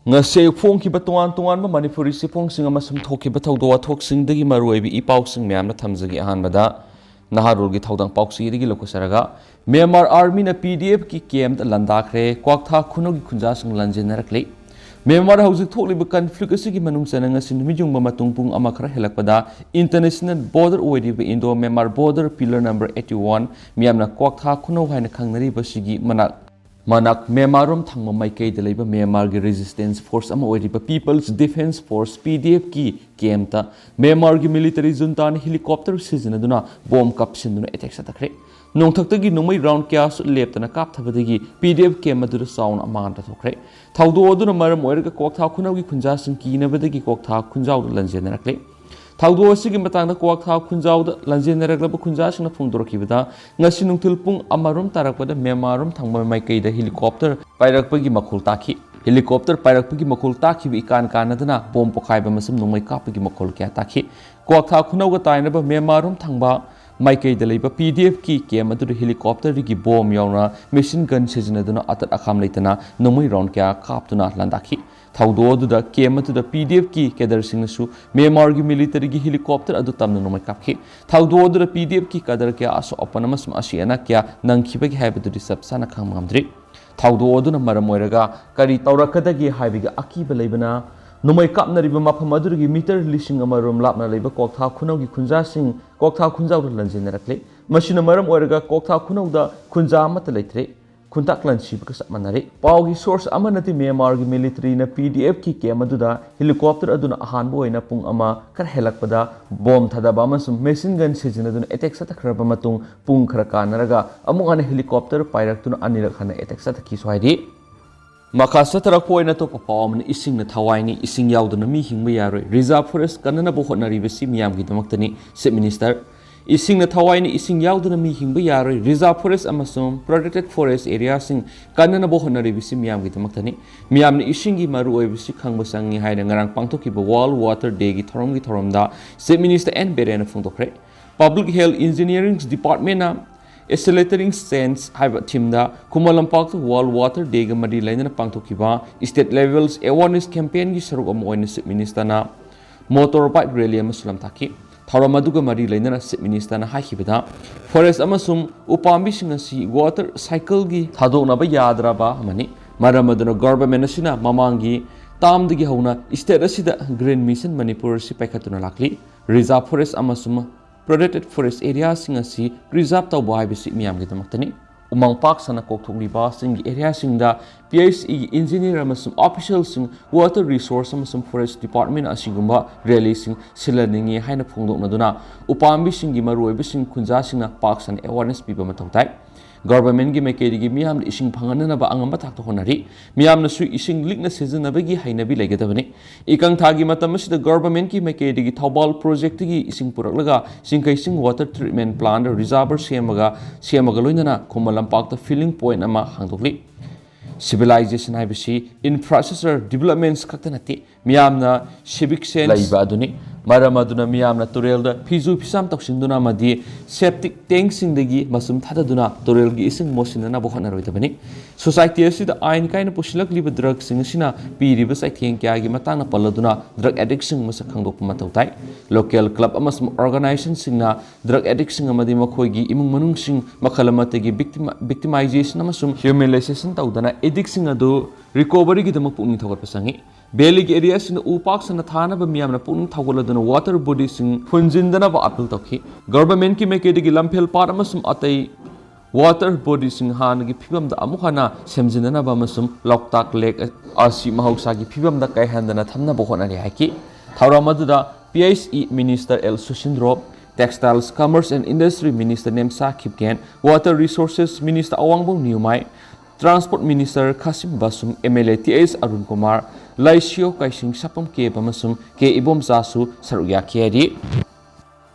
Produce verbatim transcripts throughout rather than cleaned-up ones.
ꯉꯁꯤ ꯑꯌꯨꯛ ꯐꯣꯡꯈꯤꯕ ꯇꯣꯉꯥꯟ ꯇꯣꯉꯥꯟꯕ ꯃꯅꯤꯄꯨꯔꯤ ꯆꯦꯐꯣꯡꯁꯤꯡ ꯑꯃꯁꯨꯡ ꯊꯣꯛꯈꯤꯕ ꯊꯧꯗꯣꯛ ꯋꯥꯊꯣꯛꯁꯤꯡꯗꯒꯤ ꯃꯔꯨꯑꯣꯏꯕ ꯏ ꯄꯥꯎꯁꯤꯡ ꯃꯌꯥꯝꯅ ꯊꯝꯖꯒꯦ꯫ ꯑꯍꯥꯟꯕꯗ ꯅꯍꯥꯔꯣꯜꯒꯤ ꯊꯧꯗꯥꯡ ꯄꯥꯎꯆꯦꯗꯒꯤ ꯂꯧꯈꯠꯆꯔꯒ, ꯃ꯭ꯌꯥꯟꯃꯥꯔ ꯑꯥꯔꯃꯤꯅ ꯄꯤ ꯗꯤ ꯑꯦꯐꯀꯤ ꯀꯦꯝꯞꯇ ꯂꯥꯟꯗꯥꯈ꯭ꯔꯦ, ꯀ꯭ꯋꯥꯛꯊꯥ ꯈꯨꯅꯧꯒꯤ ꯈꯨꯟꯖꯥꯁꯤꯡ ꯂꯥꯟꯖꯦꯟꯅꯔꯛꯂꯤ꯫ ꯃ꯭ꯌꯥꯟꯃꯥꯔꯗ ꯍꯧꯖꯤꯛ ꯊꯣꯛꯂꯤꯕ ꯀꯟꯐ꯭ꯂꯤꯛ ꯑꯁꯤꯒꯤ ꯃꯅꯨꯡ ꯆꯟꯅ ꯉꯁꯤ ꯅꯨꯃꯤꯠ ꯌꯨꯡꯕ ꯃꯇꯨꯡ ꯄꯨꯡ ꯑꯃ ꯈꯔ ꯍꯦꯜꯂꯛꯄꯗ ꯏꯟꯇꯔꯅꯦꯁꯅꯦꯜ ꯕꯣꯔꯗꯔ ꯑꯣꯏꯔꯤꯕ Indo Myanmar border pillar number eighty one, ꯃꯤꯌꯥꯝꯅ ꯀ꯭ꯋꯥꯛꯊꯥ ꯈꯨꯅꯧ ꯍꯥꯏꯅ ꯈꯪꯅꯔꯤꯕꯁꯤꯒꯤ ꯃꯅꯥꯛ ꯃꯅꯥꯛ ꯃ꯭ꯌꯥꯟꯃꯥꯔꯔꯣꯝ ꯊꯪꯕ ꯃꯥꯏꯀꯩꯗ ꯂꯩꯕ ꯃ꯭ꯌꯥꯟꯃꯥꯔꯒꯤ ꯔꯦꯖꯤꯁꯇꯦꯟꯁ ꯐꯣꯔꯁ ꯑꯃ ꯑꯣꯏꯔꯤꯕ ꯄꯤꯄꯜꯁ ꯗꯤꯐꯦꯟꯁ ꯐꯣꯔꯁ, ꯄꯤ ꯗꯤ ꯑꯦꯐꯀꯤ ꯀꯦꯝꯞꯇ ꯃ꯭ꯌꯥꯟꯃꯥꯔꯒꯤ ꯃꯤꯂꯤꯇꯔꯤ ꯖꯨꯟꯇꯥꯅ ꯍꯦꯂꯤꯀꯣꯞꯇꯔ ꯁꯤꯖꯤꯟꯅꯗꯨꯅ ꯕꯣꯝ ꯀꯥꯞꯁꯤꯟꯗꯨꯅ ꯑꯦꯇꯦꯛ ꯆꯠꯊꯈ꯭ꯔꯦ꯫ ꯅꯣꯡꯊꯛꯇꯒꯤ ꯅꯣꯡꯃꯩ ꯔꯥꯎꯟ ꯀꯌꯥꯁꯨ ꯂꯦꯞꯇꯅ ꯀꯥꯞꯊꯕꯗꯒꯤ ꯄꯤ ꯗꯤ ꯑꯦꯐ ꯀꯦꯝꯞ ꯑꯗꯨꯗ ꯆꯥꯎꯅ ꯑꯃꯥꯡ ꯇꯥꯊꯣꯛꯈ꯭ꯔꯦ꯫ ꯊꯧꯗꯣꯛ ꯑꯗꯨꯅ ꯃꯔꯝ ꯑꯣꯏꯔꯒ ꯀ꯭ꯋꯥꯛꯊꯥ ꯈꯨꯅꯧꯒꯤ ꯈꯨꯟꯖꯥꯁꯤꯡ ꯀꯤꯅꯕꯗꯒꯤ ꯀ꯭ꯋꯥꯛꯊꯥ ꯈꯨꯟꯖꯥꯎꯗ ꯂꯥꯟꯖꯦꯟꯅꯔꯛꯂꯦ꯫ ꯊꯧꯗꯣꯛ ꯑꯁꯤꯒꯤ ꯃꯇꯥꯡꯗ ꯀ꯭ꯋꯥꯛꯊꯥ ꯈꯨꯟꯖꯥꯎꯗ ꯂꯥꯟꯖꯦꯟꯅꯔꯛꯂꯕ ꯈꯨꯟꯖꯥꯁꯤꯡꯅ ꯐꯣꯡꯗꯣꯔꯛꯈꯤꯕꯗ, ꯉꯁꯤ ꯅꯨꯡꯊꯤꯜ ꯄꯨꯡ ꯑꯃꯔꯣꯝ ꯇꯥꯔꯛꯄꯗ ꯃ꯭ꯌꯥꯟꯃꯥꯔꯔꯣꯝ ꯊꯪꯕ ꯃꯥꯏꯀꯩꯗ ꯍꯦꯂꯤꯀꯣꯞꯇꯔ ꯄꯥꯏꯔꯛꯄꯒꯤ ꯃꯈꯣꯜ ꯇꯥꯈꯤ꯫ ꯍꯦꯂꯤꯀꯣꯞꯇꯔ ꯄꯥꯏꯔꯛꯄꯒꯤ ꯃꯈꯣꯜ ꯇꯥꯈꯤꯕ ꯏꯀꯥꯟ ꯀꯥꯟꯅꯗꯅ ꯕꯣꯝ ꯄꯣꯈꯥꯏꯕ ꯑꯃꯁꯨꯡ ꯅꯣꯡꯃꯩ ꯀꯥꯞꯄꯒꯤ ꯃꯈꯣꯜ ꯀꯌꯥ ꯇꯥꯈꯤ꯫ ꯀ꯭ꯋꯥꯛꯊꯥ ꯈꯨꯅꯧꯒ ꯇꯥꯏꯅꯕ ꯃ꯭ꯌꯥꯟꯃꯥꯔꯔꯣꯝ ꯊꯪꯕ ꯃꯥꯏꯀꯩꯗ ꯂꯩꯕ ꯄꯤ ꯗꯤ ꯑꯦꯐꯀꯤ ꯀꯦꯝꯞ ꯑꯗꯨꯗ ꯍꯦꯂꯤꯀꯣꯞꯇꯔꯗꯒꯤ ꯕꯣꯝ ꯌꯥꯎꯅ ꯃꯦꯁꯤꯟ ꯒꯟ ꯁꯤꯖꯤꯟꯅꯗꯨꯅ ꯑꯇꯠ ꯑꯈꯥꯝ ꯂꯩꯇꯅ ꯅꯣꯡꯃꯩ ꯔꯥꯎꯟ ꯀꯌꯥ ꯀꯥꯞꯇꯨꯅ ꯂꯥꯟꯗꯥꯈꯤ꯫ ꯊꯧꯗꯣꯛ ꯑꯗꯨꯗ ꯀꯦꯝꯞ ꯑꯗꯨꯗ ꯄꯤ ꯗꯤ ꯑꯦꯐꯀꯤ ꯀꯦꯗꯔꯁꯤꯡꯅꯁꯨ ꯃ꯭ꯌꯥꯟꯃꯥꯔꯒꯤ ꯃꯤꯂꯤꯇꯔꯤꯒꯤ ꯍꯦꯂꯤꯀꯣꯞꯇꯔ ꯑꯗꯨ ꯇꯝꯅ ꯅꯣꯡꯃꯩ ꯀꯥꯞꯈꯤ꯫ ꯊꯧꯗꯣꯛ ꯑꯗꯨꯗ ꯄꯤ ꯗꯤ ꯑꯦꯐꯀꯤ ꯀꯦꯗꯔ ꯀꯌꯥ ꯑꯁꯣꯛ ꯑꯄꯟ ꯑꯃꯁꯨꯡ ꯑꯁꯤ ꯑꯅꯥ ꯀꯌꯥ ꯅꯪꯈꯤꯕꯒꯦ ꯍꯥꯏꯕꯗꯨꯗꯤ ꯆꯞ ꯆꯥꯅ ꯈꯪꯕ ꯉꯝꯗ꯭ꯔꯤ꯫ ꯊꯧꯗꯣꯛ ꯑꯗꯨꯅ ꯃꯔꯝ ꯑꯣꯏꯔꯒ ꯀꯔꯤ ꯇꯧꯔꯛꯀꯗꯒꯦ ꯍꯥꯏꯕꯒꯤ ꯑꯀꯤꯕ ꯂꯩꯕꯅ, ꯅꯣꯡꯃꯩ ꯀꯥꯞꯅꯔꯤꯕ ꯃꯐꯝ ꯑꯗꯨꯗꯒꯤ ꯃꯤꯇꯔ ꯂꯤꯁꯤꯡ ꯑꯃꯔꯣꯝ ꯂꯥꯞꯅ ꯂꯩꯕ ꯀ꯭ꯋꯥꯛꯊꯥ ꯈꯨꯅꯧꯒꯤ ꯈꯨꯟꯖꯥꯁꯤꯡ ꯀ꯭ꯋꯥꯛꯊꯥ ꯈꯨꯟꯖꯥꯎꯗ ꯂꯥꯟꯖꯦꯟꯅꯔꯛꯂꯤ꯫ ꯃꯁꯤꯅ ꯃꯔꯝ ꯑꯣꯏꯔꯒ ꯀ꯭ꯋꯥꯛꯊꯥ ꯈꯨꯅꯧꯗ ꯈꯨꯟꯖꯥ ꯑꯃꯠꯇ ꯂꯩꯇ꯭ꯔꯦ꯫ ꯈꯨꯟꯇꯥꯛ ꯂꯥꯟꯁꯤꯕꯒ ꯆꯞ ꯃꯥꯟꯅꯔꯦ꯫ ꯄꯥꯎꯒꯤ ꯁꯣꯔꯁ ꯑꯃꯅꯗꯤ ꯃ꯭ꯌꯥꯟꯃꯥꯔꯒꯤ ꯃꯤꯂꯤꯇꯔꯤꯅ ꯄꯤ ꯗꯤ ꯑꯦꯐꯀꯤ ꯀꯦꯝꯞ ꯑꯗꯨꯗ ꯍꯦꯂꯤꯀꯣꯞꯇꯔ ꯑꯗꯨꯅ ꯑꯍꯥꯟꯕ ꯑꯣꯏꯅ ꯄꯨꯡ ꯑꯃ ꯈꯔ ꯍꯦꯜꯂꯛꯄꯗ ꯕꯣꯝ ꯊꯥꯗꯕ ꯑꯃꯁꯨꯡ ꯃꯦꯁꯤꯟ ꯒꯟ ꯁꯤꯖꯤꯟꯅꯗꯨꯅ ꯑꯦꯇꯦꯛ ꯆꯠꯊꯈ꯭ꯔꯕ ꯃꯇꯨꯡ, ꯄꯨꯡ ꯈꯔ ꯀꯥꯟꯅꯔꯒ ꯑꯃꯨꯛ ꯍꯟꯅ ꯍꯦꯂꯤꯀꯣꯞꯇꯔ ꯄꯥꯏꯔꯛꯇꯨꯅ ꯑꯅꯤꯔꯛ ꯍꯟꯅ ꯑꯦꯇꯦꯛ ꯆꯠꯊꯈꯤꯁꯨ ꯍꯥꯏꯔꯤ꯫ ꯃꯈꯥ ꯆꯠꯊꯔꯛꯄ ꯑꯣꯏꯅ ꯑꯇꯣꯞꯄ ꯄꯥꯎ ꯑꯃꯅ, ꯏꯁꯤꯡꯅ ꯊꯋꯥꯏꯅꯤ, ꯏꯁꯤꯡ ꯌꯥꯎꯗꯅ ꯃꯤ ꯍꯤꯡꯕ ꯌꯥꯔꯣꯏ, ꯔꯤꯖꯥꯔꯚ ꯐꯣꯔꯦꯁ ꯀꯟꯅꯅꯕ ꯍꯣꯠꯅꯔꯤꯕꯁꯤ ꯃꯤꯌꯥꯝꯒꯤꯗꯃꯛꯇꯅꯤ, ꯆꯤꯐ ꯃꯤꯅꯤꯁꯇꯔ꯫ ꯏꯁꯤꯡꯅ ꯊꯋꯥꯏꯅꯤ, ꯏꯁꯤꯡ ꯌꯥꯎꯗꯅ ꯃꯤ ꯍꯤꯡꯕ ꯌꯥꯔꯣꯏ, ꯔꯤꯖꯥꯔꯚ ꯐꯣꯔꯦꯁ ꯑꯃꯁꯨꯡ ꯄ꯭ꯔꯣꯇꯦꯛꯇꯦꯗ ꯐꯣꯔꯦꯁ ꯑꯦꯔꯤꯌꯥꯁꯤꯡ ꯀꯟꯅꯅꯕ ꯍꯣꯠꯅꯔꯤꯕꯁꯤ ꯃꯤꯌꯥꯝꯒꯤꯗꯃꯛꯇꯅꯤ꯫ ꯃꯤꯌꯥꯝꯅ ꯏꯁꯤꯡꯒꯤ ꯃꯔꯨꯑꯣꯏꯕꯁꯤ ꯈꯪꯕ ꯆꯪꯏ ꯍꯥꯏꯅ ꯉꯔꯥꯡ ꯄꯥꯡꯊꯣꯛꯈꯤꯕ ꯋꯥꯔꯜꯗ ꯋꯥꯇꯔ ꯗꯦꯒꯤ ꯊꯧꯔꯝꯒꯤ ꯊꯧꯔꯝꯗ ꯆꯤꯐ ꯃꯤꯅꯤꯁꯇꯔ ꯑꯦꯟ ꯕꯤꯔꯦꯟꯅ ꯐꯣꯡꯗꯣꯛꯈ꯭ꯔꯦ꯫ ꯄꯕ꯭ꯂꯤꯛ ꯍꯦꯜꯊ ꯏꯟꯖꯤꯅꯤꯌꯔꯤꯡ ꯗꯤꯄꯥꯔꯠꯃꯦꯟꯅ Accelerating Change ꯍꯥꯏꯕ ꯊꯤꯝꯗ ꯈꯨꯃꯟ ꯂꯝꯄꯥꯛꯇ World Water Day ꯒ ꯃꯔꯤ ꯂꯩꯅꯅ ꯄꯥꯡꯊꯣꯛꯈꯤꯕ State Level Awareness Campaign ꯒꯤ ꯁꯔꯨꯛ ꯑꯃ ꯑꯣꯏꯅ Chief Minister ꯅ motorbike rally ꯑꯃꯁꯨ ꯂꯝꯇꯥꯛꯈꯤ꯫ ꯊꯧꯔꯝ ꯑꯗꯨꯒ ꯃꯔꯤ ꯂꯩꯅꯅ Chief Minister ꯅ ꯍꯥꯏꯈꯤꯕꯗ, forest ꯑꯃꯁꯨꯡ ꯎꯄꯥꯝꯕꯤꯁꯤꯡ ꯑꯁꯤ water cycle ꯒꯤ ꯊꯥꯗꯣꯛꯅꯕ ꯌꯥꯗ꯭ꯔꯕ ꯑꯃꯅꯤ꯫ ꯃꯔꯝ ꯑꯗꯨꯅ government ꯑꯁꯤꯅ ꯃꯃꯥꯡꯒꯤ term ꯗꯒꯤ ꯍꯧꯅ state ꯑꯁꯤꯗ Green Mission Manipur ꯑꯁꯤ ꯄꯥꯏꯈꯠꯇꯨꯅ ꯂꯥꯛꯂꯤ꯫ Reserve forest ꯑꯃꯁꯨꯡ protected forest area ꯁꯤꯡ ꯑꯁꯤ preserve ꯇꯧꯕ ꯍꯥꯏꯕꯁꯤ ꯃꯤꯌꯥꯝꯒꯤꯗꯃꯛꯇꯅꯤ꯫ ꯎꯃꯪ ꯄꯥꯛ ꯁꯟꯅ ꯀꯣꯛꯊꯣꯛꯂꯤꯕ ꯆꯤꯡꯒꯤ area ꯁꯤꯡꯗ P H E ꯒꯤ engineer ꯑꯃꯁꯨꯡ official ꯁꯤꯡ, water resource ꯑꯃꯁꯨꯡ forest department ꯑꯁꯤꯒꯨꯝꯕ rally ꯁꯤꯡ ꯁꯤꯜꯍꯟꯅꯤꯡꯏ ꯍꯥꯏꯅ ꯐꯣꯡꯗꯣꯛꯅꯗꯨꯅ ꯎꯄꯥꯝꯕꯤꯁꯤꯡꯒꯤ ꯃꯔꯨꯑꯣꯏꯕꯁꯤꯡ ꯈꯨꯟꯖꯥꯁꯤꯡꯅ ꯄꯥꯛ ꯁꯟꯅ awareness ꯄꯤꯕ ꯃꯊꯧ ꯇꯥꯏ꯫ Government ꯀꯤ ꯃꯥꯏꯀꯩꯗꯒꯤ ꯃꯤꯌꯥꯝꯗ ꯏꯁꯤꯡ ꯐꯪꯍꯟꯅꯅꯕ ꯑꯉꯝꯕ ꯊꯥꯛꯇ ꯍꯣꯠꯅꯔꯤ꯫ ꯃꯤꯌꯥꯝꯅꯁꯨ ꯏꯁꯤꯡ ꯂꯤꯛꯅ ꯁꯤꯖꯤꯟꯅꯕꯒꯤ ꯍꯩꯅꯕꯤ ꯂꯩꯒꯗꯕꯅꯤ꯫ ꯏꯀꯪ ꯊꯥꯒꯤ ꯃꯇꯝ ꯑꯁꯤꯗ government ꯀꯤ ꯃꯥꯏꯀꯩꯗꯒꯤ ꯊꯧꯕꯥꯜ project ꯇꯒꯤ ꯏꯁꯤꯡ ꯄꯨꯔꯛꯂꯒ ꯆꯤꯡꯈꯩ ꯆꯤꯡ water treatment plant reservoir ꯁꯦꯝꯃꯒ, ꯁꯦꯝꯃꯒ ꯂꯣꯏꯅꯅ ꯈꯨꯃꯟ ꯂꯝꯄꯥꯛꯇ filling point ꯑꯃ ꯍꯥꯡꯗꯣꯛꯂꯤ꯫ Civilization ꯍꯥꯏꯕꯁꯤ infrastructure developments ꯈꯛꯇ ꯅꯠꯇꯦ, ꯃꯤꯌꯥꯝꯅ civic sense ꯂꯩꯕ ꯑꯗꯨꯅꯤ꯫ ꯃꯔꯝ ꯑꯗꯨꯅ ꯃꯤꯌꯥꯝꯅ ꯇꯨꯔꯦꯜꯗ ꯐꯤꯖꯨ ꯐꯤꯖꯥꯝ ꯇꯧꯁꯤꯟꯗꯨꯅ ꯑꯃꯗꯤ septic tank ꯁꯤꯡꯗꯒꯤ ꯃꯆꯨꯝ ꯊꯥꯗꯗꯨꯅ ꯇꯨꯔꯦꯜꯒꯤ ꯏꯁꯤꯡ ꯃꯣꯠꯁꯤꯟꯅꯅꯕ ꯍꯣꯠꯅꯔꯣꯏꯗꯕꯅꯤ꯫ Society ꯑꯁꯤꯗ ꯑꯥꯏꯟ ꯀꯥꯏꯅ ꯄꯨꯁꯤꯜꯂꯛꯂꯤꯕ drug ꯁꯤꯡ ꯑꯁꯤꯅ ꯄꯤꯔꯤꯕ ꯆꯩꯊꯦꯡ ꯀꯌꯥꯒꯤ ꯃꯇꯥꯡꯗ ꯄꯜꯂꯗꯨꯅ drug addict ꯁꯤꯡ ꯃꯁꯛ ꯈꯪꯗꯣꯛꯄ ꯃꯊꯧ ꯇꯥꯏ꯫ Local club ꯑꯃꯁꯨꯡ organization ꯁꯤꯡꯅ drug addict ꯁꯤꯡ ꯑꯃꯗꯤ ꯃꯈꯣꯏꯒꯤ ꯏꯃꯨꯡ ꯃꯅꯨꯡꯁꯤꯡ ꯃꯈꯜ ꯑꯃꯠꯇꯒꯤ victim-, victimization ꯑꯃꯁꯨꯡ humiliation ꯇꯧꯗꯅ addict ꯁꯤꯡ ꯑꯗꯨ recovery ꯒꯤꯗꯃꯛ ꯄꯨꯛꯅꯤꯡ ꯊꯧꯒꯠꯄ ꯆꯪꯏ꯫ Valley ꯒꯤ area ꯁꯤꯡꯗ ꯎ ꯄꯥꯛ ꯁꯟꯅ ꯊꯥꯅꯕ ꯃꯤꯌꯥꯝꯅ ꯄꯨꯛꯅꯤꯡ ꯊꯧꯒꯠꯂꯗꯨꯅ water body ꯁꯤꯡ ꯐꯨꯟꯖꯤꯟꯗꯅꯕ appeal ꯇꯧꯈꯤ꯫ Government ꯀꯤ ꯃꯥꯏꯀꯩꯗꯒꯤ ꯂꯝꯐꯦꯜ ꯄꯥꯠ ꯑꯃꯁꯨꯡ ꯑꯇꯩ water body ꯁꯤꯡ ꯍꯥꯟꯅꯒꯤ ꯐꯤꯕꯝꯗ ꯑꯃꯨꯛ ꯍꯟꯅ ꯁꯦꯝꯖꯤꯟꯅꯅꯕ ꯑꯃꯁꯨꯡ ꯂꯣꯛꯇꯥꯛ lake ꯑꯁꯤ ꯃꯍꯧꯁꯥꯒꯤ ꯐꯤꯕꯝꯗ ꯀꯥꯏꯍꯟꯗꯅ ꯊꯝꯅꯕ ꯍꯣꯠꯅꯔꯤ ꯍꯥꯏꯈꯤ꯫ ꯊꯧꯔꯝ ꯑꯗꯨꯗ P H E Minister L ꯁꯨꯁꯤꯟꯗ꯭ꯔꯣ, Textiles, Commerce and Industry Minister ꯅꯦꯝꯁꯥ ꯈꯤꯞꯒꯦꯟ, Water Resources Minister ꯑꯋꯥꯡꯕꯝ ꯅꯤꯌꯨꯃꯥꯏ, Transport Minister ꯈꯥꯁꯤꯝ ꯕꯥꯁꯨꯝ, M L A T H Arun Kumar, ꯂꯥꯏꯁꯤꯌꯣ ꯀꯥꯏꯁꯤꯡ ꯁꯥꯄꯝ ꯀꯦꯕ ꯑꯃꯁꯨꯡ ꯀꯦ ꯏꯕꯣꯝꯆꯥꯁꯨ ꯁꯔꯨꯛ ꯌꯥꯈꯤ ꯍꯥꯏꯔꯤ꯫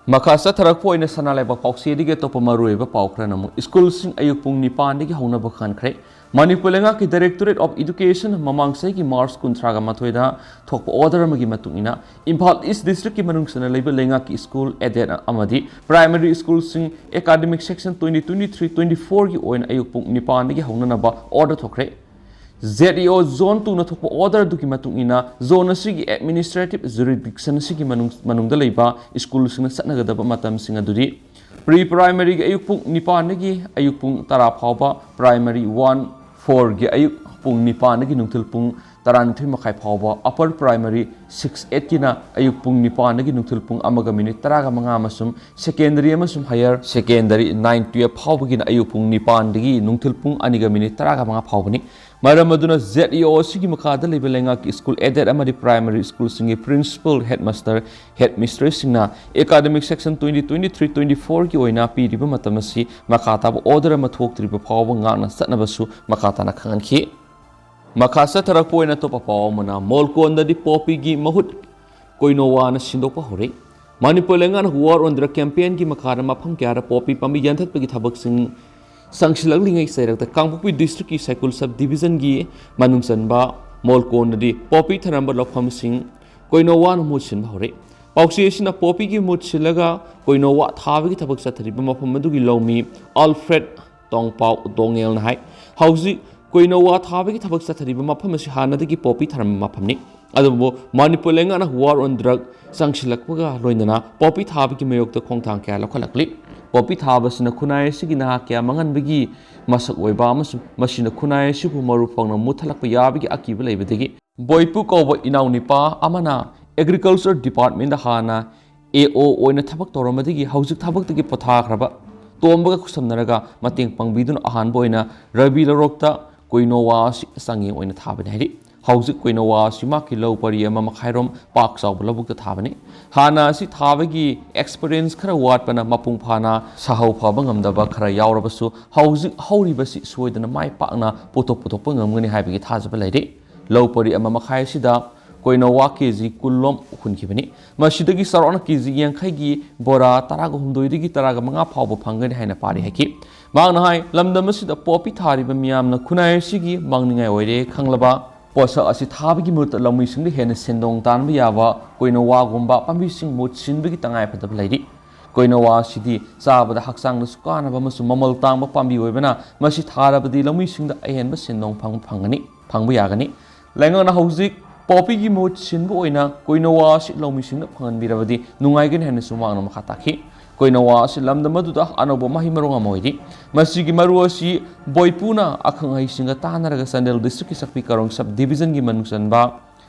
ꯃꯈꯥ ꯆꯠꯊꯔꯛꯄ ꯑꯣꯏꯅ ꯁꯅꯥ ꯂꯩꯕꯥꯛ ꯄꯥꯎꯆꯦꯗꯒꯤ ꯑꯇꯣꯞꯄ ꯃꯔꯨꯑꯣꯏꯕ ꯄꯥꯎ ꯈꯔꯅ ꯑꯃꯨꯛ ꯁ꯭ꯀꯨꯜꯁꯤꯡ ꯑꯌꯨꯛ ꯄꯨꯡ ꯅꯤꯄꯥꯟꯗꯒꯤ ꯍꯧꯅꯕ ꯈꯟꯈ꯭ꯔꯦ꯫ ꯃꯅꯤꯄꯨꯔ ꯂꯩꯉꯥꯛꯀꯤ Directorate of Education ꯃꯃꯥꯡ ꯆꯍꯤꯒꯤ ꯃꯥꯔꯆ ꯀꯨꯟꯊ꯭ꯔꯥꯒ ꯃꯥꯊꯣꯏꯗ ꯊꯣꯛꯄ order ꯑꯃꯒꯤ ꯃꯇꯨꯡ ꯏꯟꯅ, ꯏꯝꯐꯥꯜ ꯏꯁ ꯗꯤꯁꯇ꯭ꯔꯤꯛꯀꯤ ꯃꯅꯨꯡ ꯆꯟꯅ ꯂꯩꯕ ꯂꯩꯉꯥꯛꯀꯤ ꯁ꯭ꯀꯨꯜ, aided ꯑꯃꯗꯤ ꯄ꯭ꯔꯥꯏꯃꯔꯤ ꯁ꯭ꯀꯨꯜꯁꯤꯡ academic session twenty twenty three twenty fourꯒꯤ ꯑꯣꯏꯅ ꯑꯌꯨꯛ ꯄꯨꯡ ꯅꯤꯄꯥꯟꯗꯒꯤ ꯍꯧꯅꯅꯕ order ꯊꯣꯛꯈ꯭ꯔꯦ꯫ Z E O Zone two ꯅ ꯊꯣꯛꯄ order ꯑꯗꯨꯒꯤ ꯃꯇꯨꯡ ꯏꯟꯅ, zone ꯑꯁꯤꯒꯤ administrative jurisdiction ꯑꯁꯤꯒꯤ ꯃꯅꯨꯡ, ꯃꯅꯨꯡꯗ ꯂꯩꯕ ꯁ꯭ꯀꯨꯜꯁꯤꯡꯅ ꯆꯠꯅꯒꯗꯕ ꯃꯇꯝꯁꯤꯡ ꯑꯗꯨꯗꯤ, ꯄ꯭ꯔꯤ ꯄ꯭ꯔꯥꯏꯃꯔꯤꯒꯤ ꯑꯌꯨꯛ ꯄꯨꯡ ꯅꯤꯄꯥꯟꯗꯒꯤ ꯑꯌꯨꯛ ꯄꯨꯡ ꯇꯔꯥ ꯐꯥꯎꯕ, ꯄ꯭ꯔꯥꯏꯃꯔꯤ one fourꯒꯤ ꯑꯌꯨꯛ ꯄꯨꯡ ꯅꯤꯄꯥꯟꯗꯒꯤ ꯅꯨꯡꯊꯤꯜ ꯄꯨꯡ ꯇꯔꯥꯅꯤꯊꯣꯏ ꯃꯈꯥꯏ ꯐꯥꯎꯕ, ꯑꯄꯔ ꯄ꯭ꯔꯥꯏꯃꯔꯤ six eightꯀꯤꯅ ꯑꯌꯨꯛ ꯄꯨꯡ ꯅꯤꯄꯥꯟꯗꯒꯤ ꯅꯨꯡꯊꯤꯜ ꯄꯨꯡ ꯑꯃꯒ ꯃꯤꯅꯤꯠ ꯇꯔꯥꯒ ꯃꯉꯥ ꯑꯃꯁꯨꯡ ꯁꯦꯀꯦꯟꯗꯔꯤ ꯑꯃꯁꯨꯡ ꯍꯥꯌꯔ ꯁꯦꯀꯦꯟꯗꯔꯤ nine twelve ꯐꯥꯎꯕꯒꯤꯅ ꯑꯌꯨꯛ ꯄꯨꯡ ꯅꯤꯄꯥꯟꯗꯒꯤ ꯅꯨꯡꯊꯤꯜ ꯄꯨꯡ ꯑꯅꯤꯒ ꯃꯤꯅꯤꯠ ꯇꯔꯥꯒ ꯃꯉꯥ ꯐꯥꯎꯕꯅꯤ꯫ ꯃꯔꯝ ꯑꯗꯨꯅ, Z E O ꯑꯁꯤꯒꯤ ꯃꯈꯥꯗ ꯂꯩꯕ ꯂꯩꯉꯥꯛꯀꯤ ꯁ꯭ꯀꯨꯜ, aided ꯑꯃꯗꯤ ꯄ꯭ꯔꯥꯏꯃꯔꯤ ꯁ꯭ꯀꯨꯜꯁꯤꯡꯒꯤ principal, headmaster, headmistressꯁꯤꯡꯅ academic session twenty twenty three twenty fourꯒꯤ ꯑꯣꯏꯅ ꯄꯤꯔꯤꯕ ꯃꯇꯝ ꯑꯁꯤ ꯃꯈꯥ ꯇꯥꯕ order ꯑꯃ ꯊꯣꯛꯇ꯭ꯔꯤꯕ ꯐꯥꯎꯕ ꯉꯥꯛꯅ ꯆꯠꯅꯕꯁꯨ ꯃꯈꯥ ꯇꯥꯅ ꯈꯪꯍꯟꯈꯤ꯫ ꯃꯈꯥ ꯆꯠꯊꯔꯛꯄ ꯑꯣꯏꯅ ꯑꯇꯣꯞꯄ ꯄꯥꯎ ꯑꯃꯅ, ꯃꯣꯜꯀꯣꯟꯗꯗꯤ ꯄꯣꯄꯤꯒꯤ ꯃꯍꯨꯠ ꯀꯣꯏꯅꯣꯋꯥꯅ ꯁꯤꯟꯗꯣꯛꯄ ꯍꯧꯔꯦ꯫ ꯃꯅꯤꯄꯨꯔ ꯂꯩꯉꯥꯛꯅ War on Drug campaignꯒꯤ ꯃꯈꯥꯗ ꯃꯐꯝ ꯀꯌꯥꯗ ꯄꯣꯄꯤ ꯄꯥꯝꯕꯤ ꯌꯥꯟꯊꯠꯄꯒꯤ ꯊꯕꯛꯁꯤꯡ ꯆꯪꯁꯤꯜꯂꯛꯂꯤꯉꯩ ꯆꯩꯔꯛꯇ ꯀꯥꯡꯄꯣꯛꯄꯤ districtꯀꯤ ꯁꯥꯏꯀꯨꯜ sub divisionꯒꯤ ꯃꯅꯨꯡ ꯆꯟꯕ ꯃꯣꯜꯀꯣꯟꯗꯗꯤ ꯄꯣꯄꯤ ꯊꯥꯔꯝꯕ ꯂꯧꯐꯝꯁꯤꯡ ꯀꯣꯏꯅꯣꯋꯥꯅ ꯃꯍꯨꯠ ꯁꯤꯟꯕ ꯍꯧꯔꯦ꯫ ꯄꯥꯎꯆꯦ ꯑꯁꯤꯅ ꯄꯣꯄꯤꯒꯤ ꯃꯍꯨꯠ ꯁꯤꯜꯂꯒ ꯀꯣꯏꯅꯣꯋꯥ ꯊꯥꯕꯒꯤ ꯊꯕꯛ ꯆꯠꯊꯔꯤꯕ ꯃꯐꯝ ꯑꯗꯨꯒꯤ ꯂꯧꯃꯤ ꯑꯜꯐ꯭ꯔꯦꯗ ꯇꯣꯡꯄꯥꯎ ꯗꯣꯉꯦꯜꯅ ꯍꯥꯏ꯫ ꯍꯧꯖꯤꯛ ꯀꯣꯏꯅꯣꯋꯥ ꯊꯥꯕꯒꯤ ꯊꯕꯛ ꯆꯠꯊꯔꯤꯕ ꯃꯐꯝ ꯑꯁꯤ ꯍꯥꯟꯅꯗꯒꯤ ꯄꯣꯄꯤ ꯊꯥꯔꯝꯕ ꯃꯐꯝꯅꯤ꯫ ꯑꯗꯨꯕꯨ ꯃꯅꯤꯄꯨꯔ ꯂꯩꯉꯥꯛꯅ War on Drug ꯆꯪꯁꯤꯜꯂꯛꯄꯒ ꯂꯣꯏꯅꯅ ꯄꯣꯄꯤ ꯊꯥꯕꯒꯤ ꯃꯥꯌꯣꯛꯇ ꯈꯣꯡꯊꯥꯡ ꯀꯌꯥ ꯂꯧꯈꯠꯂꯛꯂꯤ꯫ ꯄꯣꯄꯤ ꯊꯥꯕꯁꯤꯅ ꯈꯨꯟꯅꯥꯏ ꯑꯁꯤꯒꯤ ꯅꯍꯥ ꯀꯌꯥ ꯃꯥꯡꯍꯟꯕꯒꯤ ꯃꯁꯛ ꯑꯣꯏꯕ ꯑꯃꯁꯨꯡ ꯃꯁꯤꯅ ꯈꯨꯟꯅꯥꯏ ꯑꯁꯤꯕꯨ ꯃꯔꯨ ꯐꯪꯅ ꯃꯨꯠꯊꯠꯂꯛꯄ ꯌꯥꯕꯒꯤ ꯑꯀꯤꯕ ꯂꯩꯕꯗꯒꯤ ꯕꯣꯏꯄꯨ ꯀꯧꯕ ꯏꯅꯥꯎꯅꯤꯄꯥ ꯑꯃꯅ Agriculture Departmentꯗ ꯍꯥꯟꯅ A O ꯑꯣꯏꯅ ꯊꯕꯛ ꯇꯧꯔꯝꯕꯗꯒꯤ ꯍꯧꯖꯤꯛ ꯊꯕꯛꯇꯒꯤ ꯄꯣꯊꯥꯈ꯭ꯔꯕ ꯇꯣꯝꯕꯒ ꯈꯨꯠꯁꯝꯅꯔꯒ ꯃꯇꯦꯡ ꯄꯥꯡꯕꯤꯗꯨꯅ ꯑꯍꯥꯟꯕ ꯑꯣꯏꯅ ꯔꯕꯤ ꯂꯧꯔꯣꯛꯇ ꯀꯣꯏꯅꯣꯋꯥ ꯑꯁꯤ ꯆꯥꯡꯌꯦꯡ ꯑꯣꯏꯅ ꯊꯥꯕꯅꯤ ꯍꯥꯏꯔꯤ꯫ ꯍꯧꯖꯤꯛ ꯀꯣꯏꯅꯣꯋꯥ ꯑꯁꯤ ꯃꯍꯥꯛꯀꯤ ꯂꯧ ꯄꯔꯤ ꯑꯃ ꯃꯈꯥꯏꯔꯣꯝ ꯄꯥꯛ ꯆꯥꯎꯕ ꯂꯧꯕꯨꯛꯇ ꯊꯥꯕꯅꯤ꯫ ꯍꯥꯟꯅ ꯑꯁꯤ ꯊꯥꯕꯒꯤ experience ꯈꯔ ꯋꯥꯠꯄꯅ ꯃꯄꯨꯡ ꯐꯥꯅ ꯁꯥꯍꯧ ꯐꯕ ꯉꯝꯗꯕ ꯈꯔ ꯌꯥꯎꯔꯕꯁꯨ, ꯍꯧꯖꯤꯛ ꯍꯧꯔꯤꯕꯁꯤ ꯁꯣꯏꯗꯅ ꯃꯥꯏ ꯄꯥꯛꯅ ꯄꯨꯊꯣꯛ ꯄꯨꯊꯣꯛꯄ ꯉꯝꯒꯅꯤ ꯍꯥꯏꯕꯒꯤ ꯊꯥꯖꯕ ꯂꯩꯔꯤ꯫ ꯂꯧ ꯄꯔꯤ ꯑꯃ ꯃꯈꯥꯏ ꯑꯁꯤꯗ ꯀꯣꯏꯅꯋꯥ ꯀꯦ ꯖꯤ ꯀꯨꯟꯂꯣꯝ ꯍꯨꯟꯈꯤꯕꯅꯤ꯫ ꯃꯁꯤꯗꯒꯤ ꯆꯥꯎꯔꯥꯛꯅ ꯀꯦ ꯖꯤ ꯌꯥꯡꯈꯩꯒꯤ ꯕꯣꯔꯥ ꯇꯔꯥꯒ ꯍꯨꯝꯗꯣꯏꯗꯒꯤ ꯇꯔꯥꯒ ꯃꯉꯥ ꯐꯥꯎꯕ ꯐꯪꯒꯅꯤ ꯍꯥꯏꯅ ꯄꯥꯔꯤ ꯍꯥꯏꯈꯤ꯫ ꯃꯍꯥꯛꯅ ꯍꯥꯏ, ꯂꯝꯗꯝ ꯑꯁꯤꯗ ꯄꯣꯄꯤ ꯊꯥꯔꯤꯕ ꯃꯤꯌꯥꯝꯅ ꯈꯨꯟꯅꯥꯏ ꯑꯁꯤꯒꯤ ꯃꯥꯡꯅꯤꯡꯉꯥꯏ ꯑꯣꯏꯔꯦ ꯈꯪꯂꯕ ꯄꯣꯠꯁꯛ ꯑꯁꯤ ꯊꯥꯕꯒꯤ ꯃꯍꯨꯠꯇ ꯂꯧꯃꯤꯁꯤꯡꯗ ꯍꯦꯟꯅ ꯁꯦꯟꯗꯣꯡ ꯇꯥꯟꯕ ꯌꯥꯕ ꯀꯣꯏꯅꯋꯥꯒꯨꯝꯕ ꯄꯥꯝꯕꯤꯁꯤꯡ ꯃꯍꯨꯠ ꯁꯤꯟꯕꯒꯤ ꯇꯉꯥꯏꯐꯗꯕ ꯂꯩꯔꯤ꯫ ꯀꯣꯏꯅꯋꯥ ꯑꯁꯤꯗꯤ ꯆꯥꯕꯗ ꯍꯛꯆꯥꯡꯗꯁꯨ ꯀꯥꯟꯅꯕ ꯑꯃꯁꯨꯡ ꯃꯃꯜ ꯇꯥꯡꯕ ꯄꯥꯝꯕꯤ ꯑꯣꯏꯕꯅ ꯃꯁꯤ ꯊꯥꯔꯕꯗꯤ ꯂꯧꯃꯤꯁꯤꯡꯗ ꯑꯍꯦꯟꯕ ꯁꯦꯟꯗꯣꯡ ꯐꯪ-, ꯐꯪꯒꯅꯤ, ꯐꯪꯕ ꯌꯥꯒꯅꯤ꯫ ꯂꯩꯉꯥꯛꯅ ꯍꯧꯖꯤꯛ ꯄꯣꯄꯤꯒꯤ ꯃꯍꯨꯠ ꯁꯤꯟꯕ ꯑꯣꯏꯅ ꯀꯣꯏꯅꯋꯥ ꯑꯁꯤ ꯂꯧꯃꯤꯁꯤꯡꯗ ꯐꯪꯍꯟꯕꯤꯔꯕꯗꯤ ꯅꯨꯡꯉꯥꯏꯒꯅꯤ ꯍꯥꯏꯅꯁꯨ ꯃꯍꯥꯛꯅ ꯃꯈꯥ ꯇꯥꯈꯤ꯫ ꯀꯣꯏꯅꯋꯥ ꯑꯁꯤ ꯂꯝꯗꯝ ꯑꯗꯨꯗ ꯑꯅꯧꯕ ꯃꯍꯩ ꯃꯔꯣꯡ ꯑꯃ ꯑꯣꯏꯔꯤ꯫ ꯃꯁꯤꯒꯤ ꯃꯔꯨ ꯑꯁꯤ ꯕꯣꯏꯄꯨꯅ ꯑꯈꯪ ꯑꯍꯩꯁꯤꯡꯒ ꯇꯥꯟꯅꯔꯒ ꯆꯥꯟꯗꯦꯜ district ꯀꯤ ꯆꯥꯛꯄꯤ ꯀꯥꯔꯣꯡ sub division ꯒꯤ ꯃꯅꯨꯡ ꯆꯟꯕ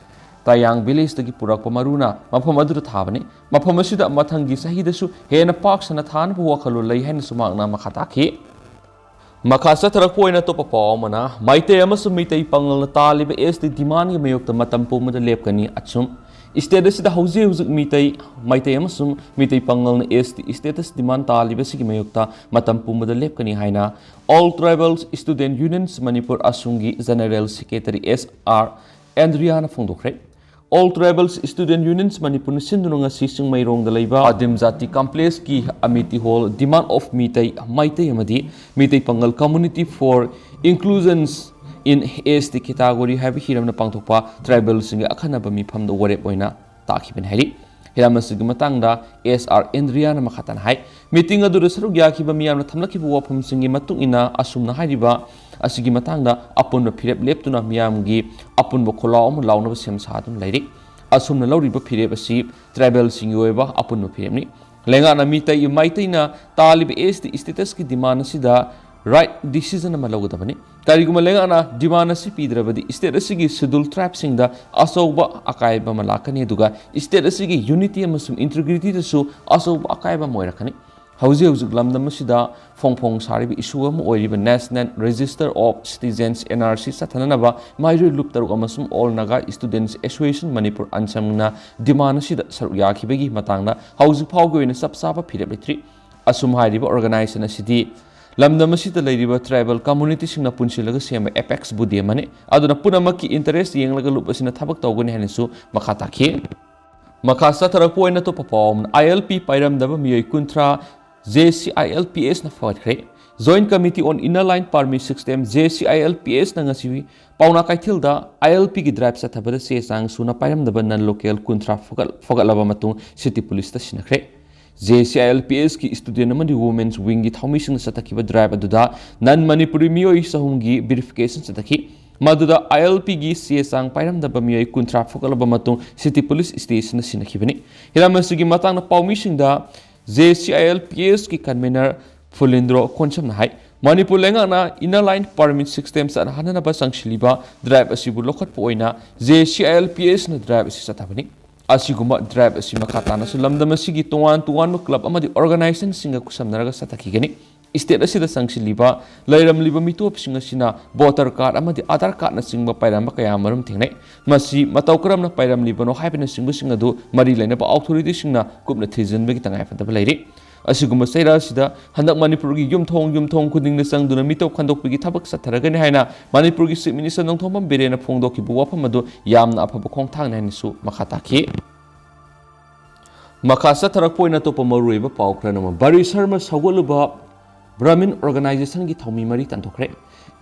ꯇꯥꯌꯥꯡ village ꯇꯒꯤ ꯄꯨꯔꯛꯄ ꯃꯔꯨꯅ ꯃꯐꯝ ꯑꯗꯨꯗ ꯊꯥꯕꯅꯤ꯫ ꯃꯐꯝ ꯑꯁꯤꯗ ꯃꯊꯪꯒꯤ ꯆꯍꯤꯗꯁꯨ ꯍꯦꯟꯅ ꯄꯥꯛ ꯁꯟꯅ ꯊꯥꯅꯕ ꯋꯥꯈꯜꯂꯣꯟ ꯂꯩ ꯍꯥꯏꯅꯁꯨ ꯃꯍꯥꯛꯅ ꯃꯈꯥ ꯇꯥꯈꯤ꯫ ꯃꯈꯥ ꯆꯠꯊꯔꯛꯄ ꯑꯣꯏꯅ ꯑꯇꯣꯞꯄ ꯄꯥꯎ ꯑꯃꯅ, ꯃꯩꯇꯩ ꯑꯃꯁꯨꯡ ꯃꯤꯇꯩ ꯄꯥꯉꯜꯅ ꯇꯥꯜꯂꯤꯕ S T demand ꯒꯤ ꯃꯥꯌꯣꯛꯇ ꯃꯇꯝ ꯄꯨꯝꯕꯗ ꯂꯦꯞꯀꯅꯤ꯫ ꯑꯁꯨꯝ, state ꯑꯁꯤꯗ ꯍꯧꯖꯤꯛ ꯍꯧꯖꯤꯛ ꯃꯤꯇꯩ, ꯃꯩꯇꯩ ꯑꯃꯁꯨꯡ Meitei ꯄꯥꯉꯜꯅ S T status demand ꯇꯥꯜꯂꯤꯕ ꯑꯁꯤꯒꯤ ꯃꯥꯌꯣꯛꯇ ꯃꯇꯝ ꯄꯨꯝꯕꯗ ꯂꯦꯞꯀꯅꯤ ꯍꯥꯏꯅ All Tribals Student Unions Manipur, ꯑꯁꯨꯝꯒꯤ General Secretary S R ꯑꯦꯟꯗ꯭ꯔꯤꯌꯥꯅ ꯐꯣꯡꯗꯣꯛꯈ꯭ꯔꯦ꯫ All Tribals Student Unions ꯃꯅꯤꯄꯨꯔꯅ ꯁꯤꯟꯗꯨꯅ ꯉꯁꯤ ꯆꯤꯡꯃꯩꯔꯣꯡꯗ ꯂꯩꯕ ꯑꯗꯤꯝ ꯖꯥꯇꯤ complex ꯀꯤ ꯑꯃꯤꯇꯤ hall Demand of Meitei, Meitei ꯑꯃꯗꯤ ꯃꯤꯇꯩ ꯄꯥꯉꯜ Community for Inclusions in S T Category ꯍꯥꯏꯕ ꯍꯤꯔꯝꯅ ꯄꯥꯡꯊꯣꯛꯄ tribal ꯁꯤꯡꯒꯤ ꯑꯈꯟꯅꯕ ꯃꯤꯐꯝꯗ ꯋꯥꯔꯦꯞ ꯑꯣꯏꯅ ꯇꯥꯈꯤꯕꯅꯤ ꯍꯥꯏꯔꯤ꯫ ꯍꯤꯔꯝ ꯑꯁꯤꯒꯤ ꯃꯇꯥꯡꯗ S R ꯑꯦꯟꯗ꯭ꯔꯤꯌꯥꯅ ꯃꯈꯥ ꯇꯥꯅ ꯍꯥꯏ, meeting ꯑꯗꯨꯗ ꯁꯔꯨꯛ ꯌꯥꯈꯤꯕ ꯃꯤꯌꯥꯝꯅ ꯊꯝꯂꯛꯈꯤꯕ ꯋꯥꯐꯝꯁꯤꯡꯒꯤ ꯃꯇꯨꯡ ꯏꯟꯅ ꯑꯁꯨꯝꯅ ꯍꯥꯏꯔꯤꯕ ꯑꯁꯤꯒꯤ ꯃꯇꯥꯡꯗ ꯑꯄꯨꯟꯕ ꯐꯤꯔꯦꯞ ꯂꯦꯞꯇꯨꯅ ꯃꯤꯌꯥꯝꯒꯤ ꯑꯄꯨꯟꯕ ꯈꯣꯜꯂꯥꯎ ꯑꯃ ꯂꯥꯎꯅꯕ ꯁꯦꯝ ꯁꯥꯗꯨꯅ ꯂꯩꯔꯤ꯫ ꯑꯁꯨꯝꯅ ꯂꯧꯔꯤꯕ ꯐꯤꯔꯦꯞ ꯑꯁꯤ tribal ꯁꯤꯡꯒꯤ ꯑꯣꯏꯕ ꯑꯄꯨꯟꯕ ꯐꯤꯔꯦꯞꯅꯤ꯫ ꯂꯩꯉꯥꯛꯅ ꯃꯤꯇꯩ ꯃꯩꯇꯩꯅ ꯇꯥꯜꯂꯤꯕ S T status ꯀꯤ demand ꯑꯁꯤꯗ right decision ꯑꯃ ꯂꯧꯒꯗꯕꯅꯤ꯫ ꯀꯔꯤꯒꯨꯝꯕ ꯂꯩꯉꯥꯛꯅ demand ꯑꯁꯤ ꯄꯤꯗ꯭ꯔꯕꯗꯤ state ꯑꯁꯤꯒꯤ schedule tribe ꯁꯤꯡꯗ ꯑꯆꯧꯕ ꯑꯀꯥꯏꯕ ꯑꯃ ꯂꯥꯛꯀꯅꯤ, ꯑꯗꯨꯒ state ꯑꯁꯤꯒꯤ unity ꯑꯃꯁꯨꯡ integrity ꯗꯁꯨ ꯑꯆꯧꯕ ꯑꯀꯥꯏꯕ ꯑꯃ ꯑꯣꯏꯔꯛꯀꯅꯤ꯫ ꯍꯧꯖꯤꯛ ꯍꯧꯖꯤꯛ ꯂꯝꯗꯝ ꯑꯁꯤꯗ ꯐꯣꯡ ꯐꯣꯡ ꯁꯥꯔꯤꯕ issue ꯑꯃ ꯑꯣꯏꯔꯤꯕ National Register of Citizens, N R C, ꯆꯠꯊꯅꯅꯕ ꯃꯍꯩꯔꯣꯏ ꯂꯨꯞ ꯇꯔꯨꯛ ꯑꯃꯁꯨꯡ All Naga Students Association Manipur, ꯑꯟꯁꯝꯅ demand ꯑꯁꯤꯗ ꯁꯔꯨꯛ ꯌꯥꯈꯤꯕꯒꯤ ꯃꯇꯥꯡꯗ ꯍꯧꯖꯤꯛ ꯐꯥꯎꯒꯤ ꯑꯣꯏꯅ ꯆꯞ ꯆꯥꯕ ꯐꯤꯔꯦꯞ ꯂꯩꯇ꯭ꯔꯤ꯫ ꯑꯁꯨꯝ ꯍꯥꯏꯔꯤꯕ organization ꯑꯁꯤꯗꯤ ꯂꯝꯗꯝ ꯑꯁꯤꯗ ꯂꯩꯔꯤꯕ tribal communityꯁꯤꯡꯅ ꯄꯨꯟꯁꯤꯜꯂꯒ ꯁꯦꯝꯕ apex body ꯑꯃꯅꯤ꯫ ꯑꯗꯨꯅ ꯄꯨꯝꯅꯃꯛꯀꯤ interest ꯌꯦꯡꯂꯒ ꯂꯨꯞ ꯑꯁꯤꯅ ꯊꯕꯛ ꯇꯧꯒꯅꯤ ꯍꯥꯏꯅꯁꯨ ꯃꯈꯥ ꯇꯥꯈꯤ꯫ ꯃꯈꯥ ꯆꯠꯊꯔꯛꯄ ꯑꯣꯏꯅ ꯑꯇꯣꯞꯄ ꯄꯥꯎ ꯑꯃꯅ, ILP ꯄꯥꯏꯔꯝꯗꯕ ꯃꯤꯑꯣꯏ ꯀꯨꯟꯊ꯭ꯔꯥ JCILPSꯅ ꯐꯒꯠꯈ꯭ꯔꯦ꯫ Joint Committee on Inner Line Permit System, JCILPSꯅ ꯉꯁꯤ ꯄꯥꯎꯅꯥ ꯀꯩꯊꯦꯜꯗ ILPꯒꯤ drive ꯆꯠꯊꯕꯗ ꯆꯦ ꯆꯥꯡ ꯁꯨꯅ ꯄꯥꯏꯔꯝꯗꯕ non local ꯀꯨꯟꯊ꯭ꯔꯥ ꯐꯒꯠ-, ꯐꯒꯠꯂꯕ ꯃꯇꯨꯡ city policeꯇ ꯁꯤꯟꯅꯈ꯭ꯔꯦ꯫ JCILPSꯀꯤ student ꯑꯃꯗꯤ women's wingꯒꯤ ꯊꯧꯃꯤꯁꯤꯡꯅ ꯆꯠꯊꯈꯤꯕ drive ꯑꯗꯨꯗ non Manipuri ꯃꯤꯑꯣꯏ ꯆꯍꯨꯝꯒꯤ verification ꯆꯠꯊꯈꯤ꯫ ꯃꯗꯨꯗ ILPꯒꯤ ꯆꯦ ꯆꯥꯡ ꯄꯥꯏꯔꯝꯗꯕ ꯃꯤꯑꯣꯏ ꯀꯨꯟꯊ꯭ꯔꯥ ꯐꯒꯠꯂꯕ ꯃꯇꯨꯡ city police stationꯗ ꯁꯤꯟꯅꯈꯤꯕꯅꯤ꯫ ꯍꯤꯔꯝ ꯑꯁꯤꯒꯤ ꯃꯇꯥꯡꯗ ꯄꯥꯎꯃꯤꯁꯤꯡꯗ JCILPSꯀꯤ convener ꯐꯨꯂꯤꯟꯗ꯭ꯔꯣ ꯀꯣꯟꯁꯝꯅ ꯍꯥꯏ, ꯃꯅꯤꯄꯨꯔ ꯂꯩꯉꯥꯛꯅ Inner Line Permit System ꯆꯠꯅꯍꯟꯅꯕ ꯆꯪꯁꯤꯜꯂꯤꯕ drive ꯑꯁꯤꯕꯨ ꯂꯧꯈꯠꯄ ꯑꯣꯏꯅ JCILPSꯅ drive ꯑꯁꯤ ꯆꯠꯊꯕꯅꯤ꯫ ꯑꯁꯤꯒꯨꯝꯕ drive ꯑꯁꯤ ꯃꯈꯥ ꯇꯥꯅꯁꯨ ꯂꯝꯗꯝ ꯑꯁꯤꯒꯤ ꯇꯣꯉꯥꯟ ꯇꯣꯉꯥꯟꯕ club ꯑꯃꯗꯤ organizationꯁꯤꯡꯒ ꯈꯨꯠꯁꯝꯅꯔꯒ ꯆꯠꯊꯈꯤꯒꯅꯤ꯫ State ꯑꯁꯤꯗ ꯆꯪꯁꯤꯜꯂꯤꯕ ꯂꯩꯔꯝꯂꯤꯕ ꯃꯤꯇꯣꯞꯁꯤꯡ ꯑꯁꯤꯅ voter card ꯑꯃꯗꯤ Aadhaar cardꯅꯆꯤꯡꯕ ꯄꯥꯏꯔꯝꯕ ꯀꯌꯥ ꯑꯃꯔꯨꯝ ꯊꯦꯡꯅꯩ꯫ ꯃꯁꯤ ꯃꯇꯧ ꯀꯔꯝꯅ ꯄꯥꯏꯔꯝꯂꯤꯕꯅꯣ ꯍꯥꯏꯕꯅꯆꯤꯡꯕꯁꯤꯡ ꯑꯗꯨ ꯃꯔꯤ ꯂꯩꯅꯕ authorityꯁꯤꯡꯅ ꯀꯨꯞꯅ ꯊꯤꯖꯤꯟꯕꯒꯤ ꯇꯉꯥꯏꯐꯗꯕ ꯂꯩꯔꯤ꯫ ꯑꯁꯤꯒꯨꯝꯕ ꯆꯩꯔꯥ ꯑꯁꯤꯗ ꯍꯟꯗꯛ ꯃꯅꯤꯄꯨꯔꯒꯤ ꯌꯨꯝꯊꯣꯡ ꯌꯨꯝꯊꯣꯡ ꯈꯨꯗꯤꯡꯗ ꯆꯪꯗꯨꯅ ꯃꯤꯇꯣꯞ ꯈꯟꯗꯣꯛꯄꯒꯤ ꯊꯕꯛ ꯆꯠꯊꯔꯒꯅꯤ ꯍꯥꯏꯅ ꯃꯅꯤꯄꯨꯔꯒꯤ Chief Minister ꯅꯣꯡꯊꯣꯝꯕꯝ ꯕꯤꯔꯦꯟꯅ ꯐꯣꯡꯗꯣꯛꯈꯤꯕ ꯋꯥꯐꯝ ꯑꯗꯨ ꯌꯥꯝꯅ ꯑꯐꯕ ꯈꯣꯡꯊꯥꯡꯅꯤ ꯍꯥꯏꯅꯁꯨ ꯃꯈꯥ ꯇꯥꯈꯤ꯫ ꯃꯈꯥ ꯆꯠꯊꯔꯛꯄ ꯑꯣꯏꯅ ꯑꯇꯣꯞꯄ ꯃꯔꯨꯑꯣꯏꯕ ꯄꯥꯎ ꯈꯔꯅ ꯑꯃ, ꯕꯥꯔꯤ ꯁꯔꯃ ꯁꯧꯒꯠꯂꯨꯕ Brahmin organizationꯒꯤ ꯊꯧꯃꯤ ꯃꯔꯤ ꯇꯥꯟꯊꯣꯛꯈ꯭ꯔꯦ꯫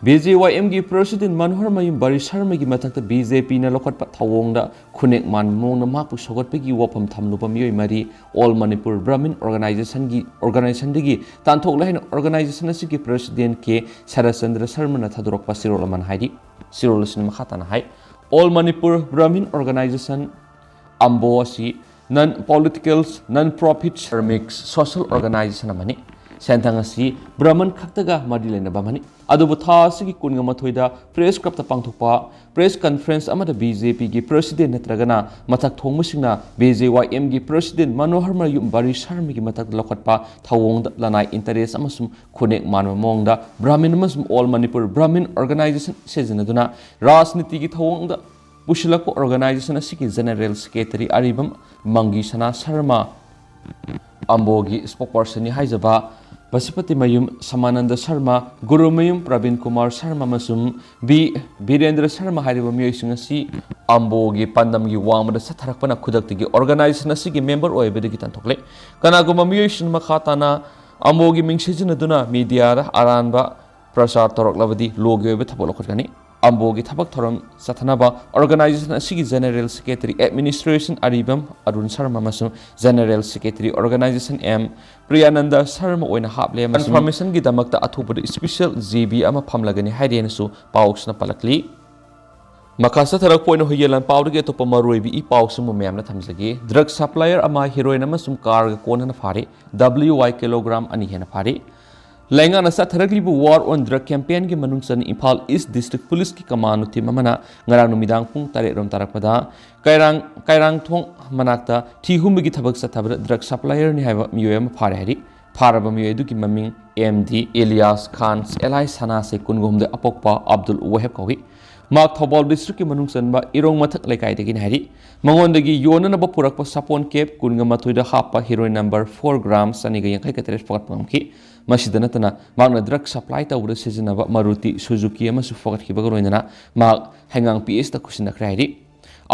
BJYMꯒꯤ president ꯃꯅꯣꯍꯔ ꯃꯌꯨꯝ ꯕꯥꯔꯤ ꯁꯔꯃꯒꯤ ꯃꯊꯛꯇ BJPꯅ ꯂꯧꯈꯠꯄ ꯊꯧꯑꯣꯡꯗ ꯈꯨꯅꯦꯛ ꯃꯥꯟꯕ ꯃꯑꯣꯡꯗ ꯃꯍꯥꯛꯄꯨ ꯁꯧꯒꯠꯄꯒꯤ ꯋꯥꯐꯝ ꯊꯝꯂꯨꯕ ꯃꯤꯑꯣꯏ ꯃꯔꯤ All Manipur Brahmin organizationꯒꯤ, organizationꯗꯒꯤ ꯇꯥꯟꯊꯣꯛꯂꯦ ꯍꯥꯏꯅ organization ꯑꯁꯤꯒꯤ president ꯀꯦ ꯁꯔꯠꯆꯟꯗ꯭ꯔ ꯁꯔꯃꯅ ꯊꯥꯗꯣꯔꯛꯄ ꯆꯦꯔꯣꯜ ꯑꯃꯅ ꯍꯥꯏꯔꯤ꯫ ꯆꯦꯔꯣꯜ ꯑꯁꯤꯅ ꯃꯈꯥ ꯇꯥꯅ ꯍꯥꯏ, All Manipur Brahmin Organization, ꯑꯝꯕꯣ, ꯑꯁꯤ non political, non profit, ꯙꯥꯔꯃꯤꯛ social organization ꯑꯃꯅꯤ꯫ ꯁꯦꯟꯊꯪ ꯑꯁꯤ ꯕ꯭ꯔꯍꯃꯟ ꯈꯛꯇꯒ ꯃꯔꯤ ꯂꯩꯅꯕ ꯑꯃꯅꯤ꯫ ꯑꯗꯨꯕꯨ ꯊꯥ ꯑꯁꯤꯒꯤ ꯀꯨꯟꯒ ꯃꯥꯊꯣꯏꯗ press clubꯇ ꯄꯥꯡꯊꯣꯛꯄ press conference ꯑꯃꯗ BJPꯒꯤ president ꯅꯠꯇ꯭ꯔꯒꯅ ꯃꯊꯛ ꯊꯣꯡꯕꯁꯤꯡꯅ BJYMꯒꯤ president ꯃꯅꯣꯍꯔ ꯃꯌꯨꯝ ꯕꯥꯔꯤ ꯁꯔꯃꯒꯤ ꯃꯊꯛꯇ ꯂꯧꯈꯠꯄ ꯊꯧꯑꯣꯡꯗ ꯂꯅꯥꯏ interest ꯑꯃꯁꯨꯡ ꯈꯨꯅꯦꯛ ꯃꯥꯟꯕ ꯃꯑꯣꯡꯗ Brahmin ꯑꯃꯁꯨꯡ All Manipur Brahmin Organization ꯁꯤꯖꯤꯟꯅꯗꯨꯅ ꯔꯥꯖꯅꯤꯇꯤꯒꯤ ꯊꯧꯑꯣꯡꯗ ꯄꯨꯁꯤꯜꯂꯛꯄ organization ꯑꯁꯤꯒꯤ general secretary ꯑꯔꯤꯕꯝ ꯃꯪꯒꯤ ꯁꯅꯥ ꯁꯔꯃ, ꯑꯝꯕꯣꯒꯤ spokespersonꯅꯤ ꯍꯥꯏꯖꯕ ꯄꯁꯨꯄꯇꯤꯃꯌꯨꯝ ꯁꯃꯥꯅꯟꯗ ꯁꯔꯃ, ꯒꯨꯔꯨꯃꯌꯨꯝ ꯄ꯭ꯔꯕꯤꯟ ꯀꯨꯃꯥꯔ ꯁꯔꯃ ꯑꯃꯁꯨꯡ ꯕꯤ ꯕꯤꯔꯦꯟꯗ꯭ꯔ ꯁꯔꯃ ꯍꯥꯏꯔꯤꯕ ꯃꯤꯑꯣꯏꯁꯤꯡ ꯑꯁꯤ ꯑꯝꯕꯣꯒꯤ ꯄꯥꯟꯗꯝꯒꯤ ꯋꯥꯡꯃꯗ ꯆꯠꯊꯔꯛꯄꯅ ꯈꯨꯗꯛꯇꯒꯤ organization ꯑꯁꯤꯒꯤ member ꯑꯣꯏꯕꯗꯒꯤ ꯇꯥꯟꯊꯣꯛꯂꯦ꯫ ꯀꯅꯥꯒꯨꯝꯕ ꯃꯤꯑꯣꯏꯁꯤꯡꯅ ꯃꯈꯥ ꯇꯥꯅ ꯑꯝꯕꯣꯒꯤ ꯃꯤꯡ ꯁꯤꯖꯤꯟꯅꯗꯨꯅ mediaꯗ ꯑꯔꯥꯟꯕ ꯄ꯭ꯔꯆꯥꯔ ꯇꯧꯔꯛꯂꯕꯗꯤ ꯂꯣꯒꯤ ꯑꯣꯏꯕ ꯊꯕꯛ ꯂꯧꯈꯠꯀꯅꯤ꯫ ꯑꯝꯕꯣꯒꯤ ꯊꯕꯛ ꯊꯧꯔꯝ ꯆꯠꯊꯅꯕ organization ꯑꯁꯤꯒꯤ General Secretary Administration ꯑꯔꯤꯕꯝ ꯑꯔꯨꯟ ꯁꯔꯃ ꯑꯃꯁꯨꯡ General Secretary Organization M ꯄ꯭ꯔꯤꯌꯥꯅꯟꯗ Sharma ꯑꯣꯏꯅ ꯍꯥꯞꯂꯦ꯫ Confirmationꯒꯤꯗꯃꯛꯇ ꯑꯊꯨꯕꯗ special G B ꯑꯃ ꯐꯝꯂꯒꯅꯤ ꯍꯥꯏꯔꯦꯅꯁꯨ ꯄꯥꯎꯁꯤꯅ ꯄꯜꯂꯛꯂꯤ꯫ ꯃꯈꯥ ꯆꯠꯊꯔꯛꯄ ꯑꯣꯏꯅ ꯍꯨꯏꯌꯦꯟ ꯂꯥꯟꯄꯥꯎꯗꯒꯤ ꯑꯇꯣꯞꯄ ꯃꯔꯨꯑꯣꯏꯕ ꯏ ꯄꯥꯎꯁꯤꯡꯕꯨ ꯃꯌꯥꯝꯅ ꯊꯝꯖꯒꯦ꯫ Drug supplier ꯑꯃ heroin ꯑꯃꯁꯨꯡ carꯒ ꯀꯣꯟꯅꯅ ꯐꯥꯔꯦ꯫ W I kilogram ꯑꯅꯤ ꯍꯦꯟꯅ ꯐꯥꯔꯦ꯫ ꯂꯩꯉꯥꯛꯅ ꯆꯠꯊꯔꯛꯂꯤꯕ War on Drug campaignꯒꯤ ꯃꯅꯨꯡ ꯆꯟꯅ Imphal East District Policeꯀꯤ commando team ꯑꯃꯅ ꯉꯔꯥꯡ ꯅꯨꯃꯤꯗꯥꯡ ꯄꯨꯡ ꯇꯔꯦꯠ ꯔꯣꯝ ꯇꯥꯔꯛꯄꯗ ꯀꯩꯔꯥꯡ, ꯀꯩꯔꯥꯡꯊꯣꯡ ꯃꯅꯥꯛꯇ ꯊꯤ ꯍꯨꯝꯕꯒꯤ ꯊꯕꯛ ꯆꯠꯊꯕꯗ drug supplierꯅꯤ ꯍꯥꯏꯕ ꯃꯤꯑꯣꯏ ꯑꯃ ꯐꯥꯔꯦ ꯍꯥꯏꯔꯤ꯫ ꯐꯥꯔꯕ ꯃꯤꯑꯣꯏ ꯑꯗꯨꯒꯤ ꯃꯃꯤꯡ M D Elias Khan, alias ꯁꯅꯥꯁꯦ, ꯀꯨꯟꯒ ꯍꯨꯝꯗꯣꯏ, ꯑꯄꯣꯛꯄ ꯑꯕꯗꯨꯜ ꯋꯥꯍꯦꯕ ꯀꯧꯏ꯫ ꯃꯍꯥꯛ ꯊꯧꯕꯥꯜ districtꯀꯤ ꯃꯅꯨꯡ ꯆꯟꯕ ꯏꯔꯣꯡ ꯃꯊꯛ ꯂꯩꯀꯥꯏꯗꯒꯤꯅꯤ ꯍꯥꯏꯔꯤ꯫ ꯃꯉꯣꯟꯗꯒꯤ ꯌꯣꯟꯅꯅꯕ ꯄꯨꯔꯛꯄ ꯁꯥꯄꯣꯟ case ꯀꯨꯟꯒ ꯃꯥꯊꯣꯏꯗ ꯍꯥꯞꯄ heroin number four gram ꯆꯅꯤꯒ ꯌꯥꯡꯈꯩꯒ ꯇꯔꯦꯠ ꯐꯥꯒꯠꯄ ꯉꯝꯈꯤ꯫ ꯃꯁꯤꯗ ꯅꯠꯇꯅ ꯃꯍꯥꯛꯅ drug supply ꯇꯧꯕꯗ ꯁꯤꯖꯤꯟꯅꯕ Maruti Suzuki ꯑꯃꯁꯨ ꯐꯥꯒꯠꯈꯤꯕꯒ ꯂꯣꯏꯅꯅ ꯃꯍꯥꯛ ꯍꯩꯉꯥꯡ P S ꯇ ꯈꯨꯠꯁꯤꯟꯅꯈ꯭ꯔꯦ ꯍꯥꯏꯔꯤ꯫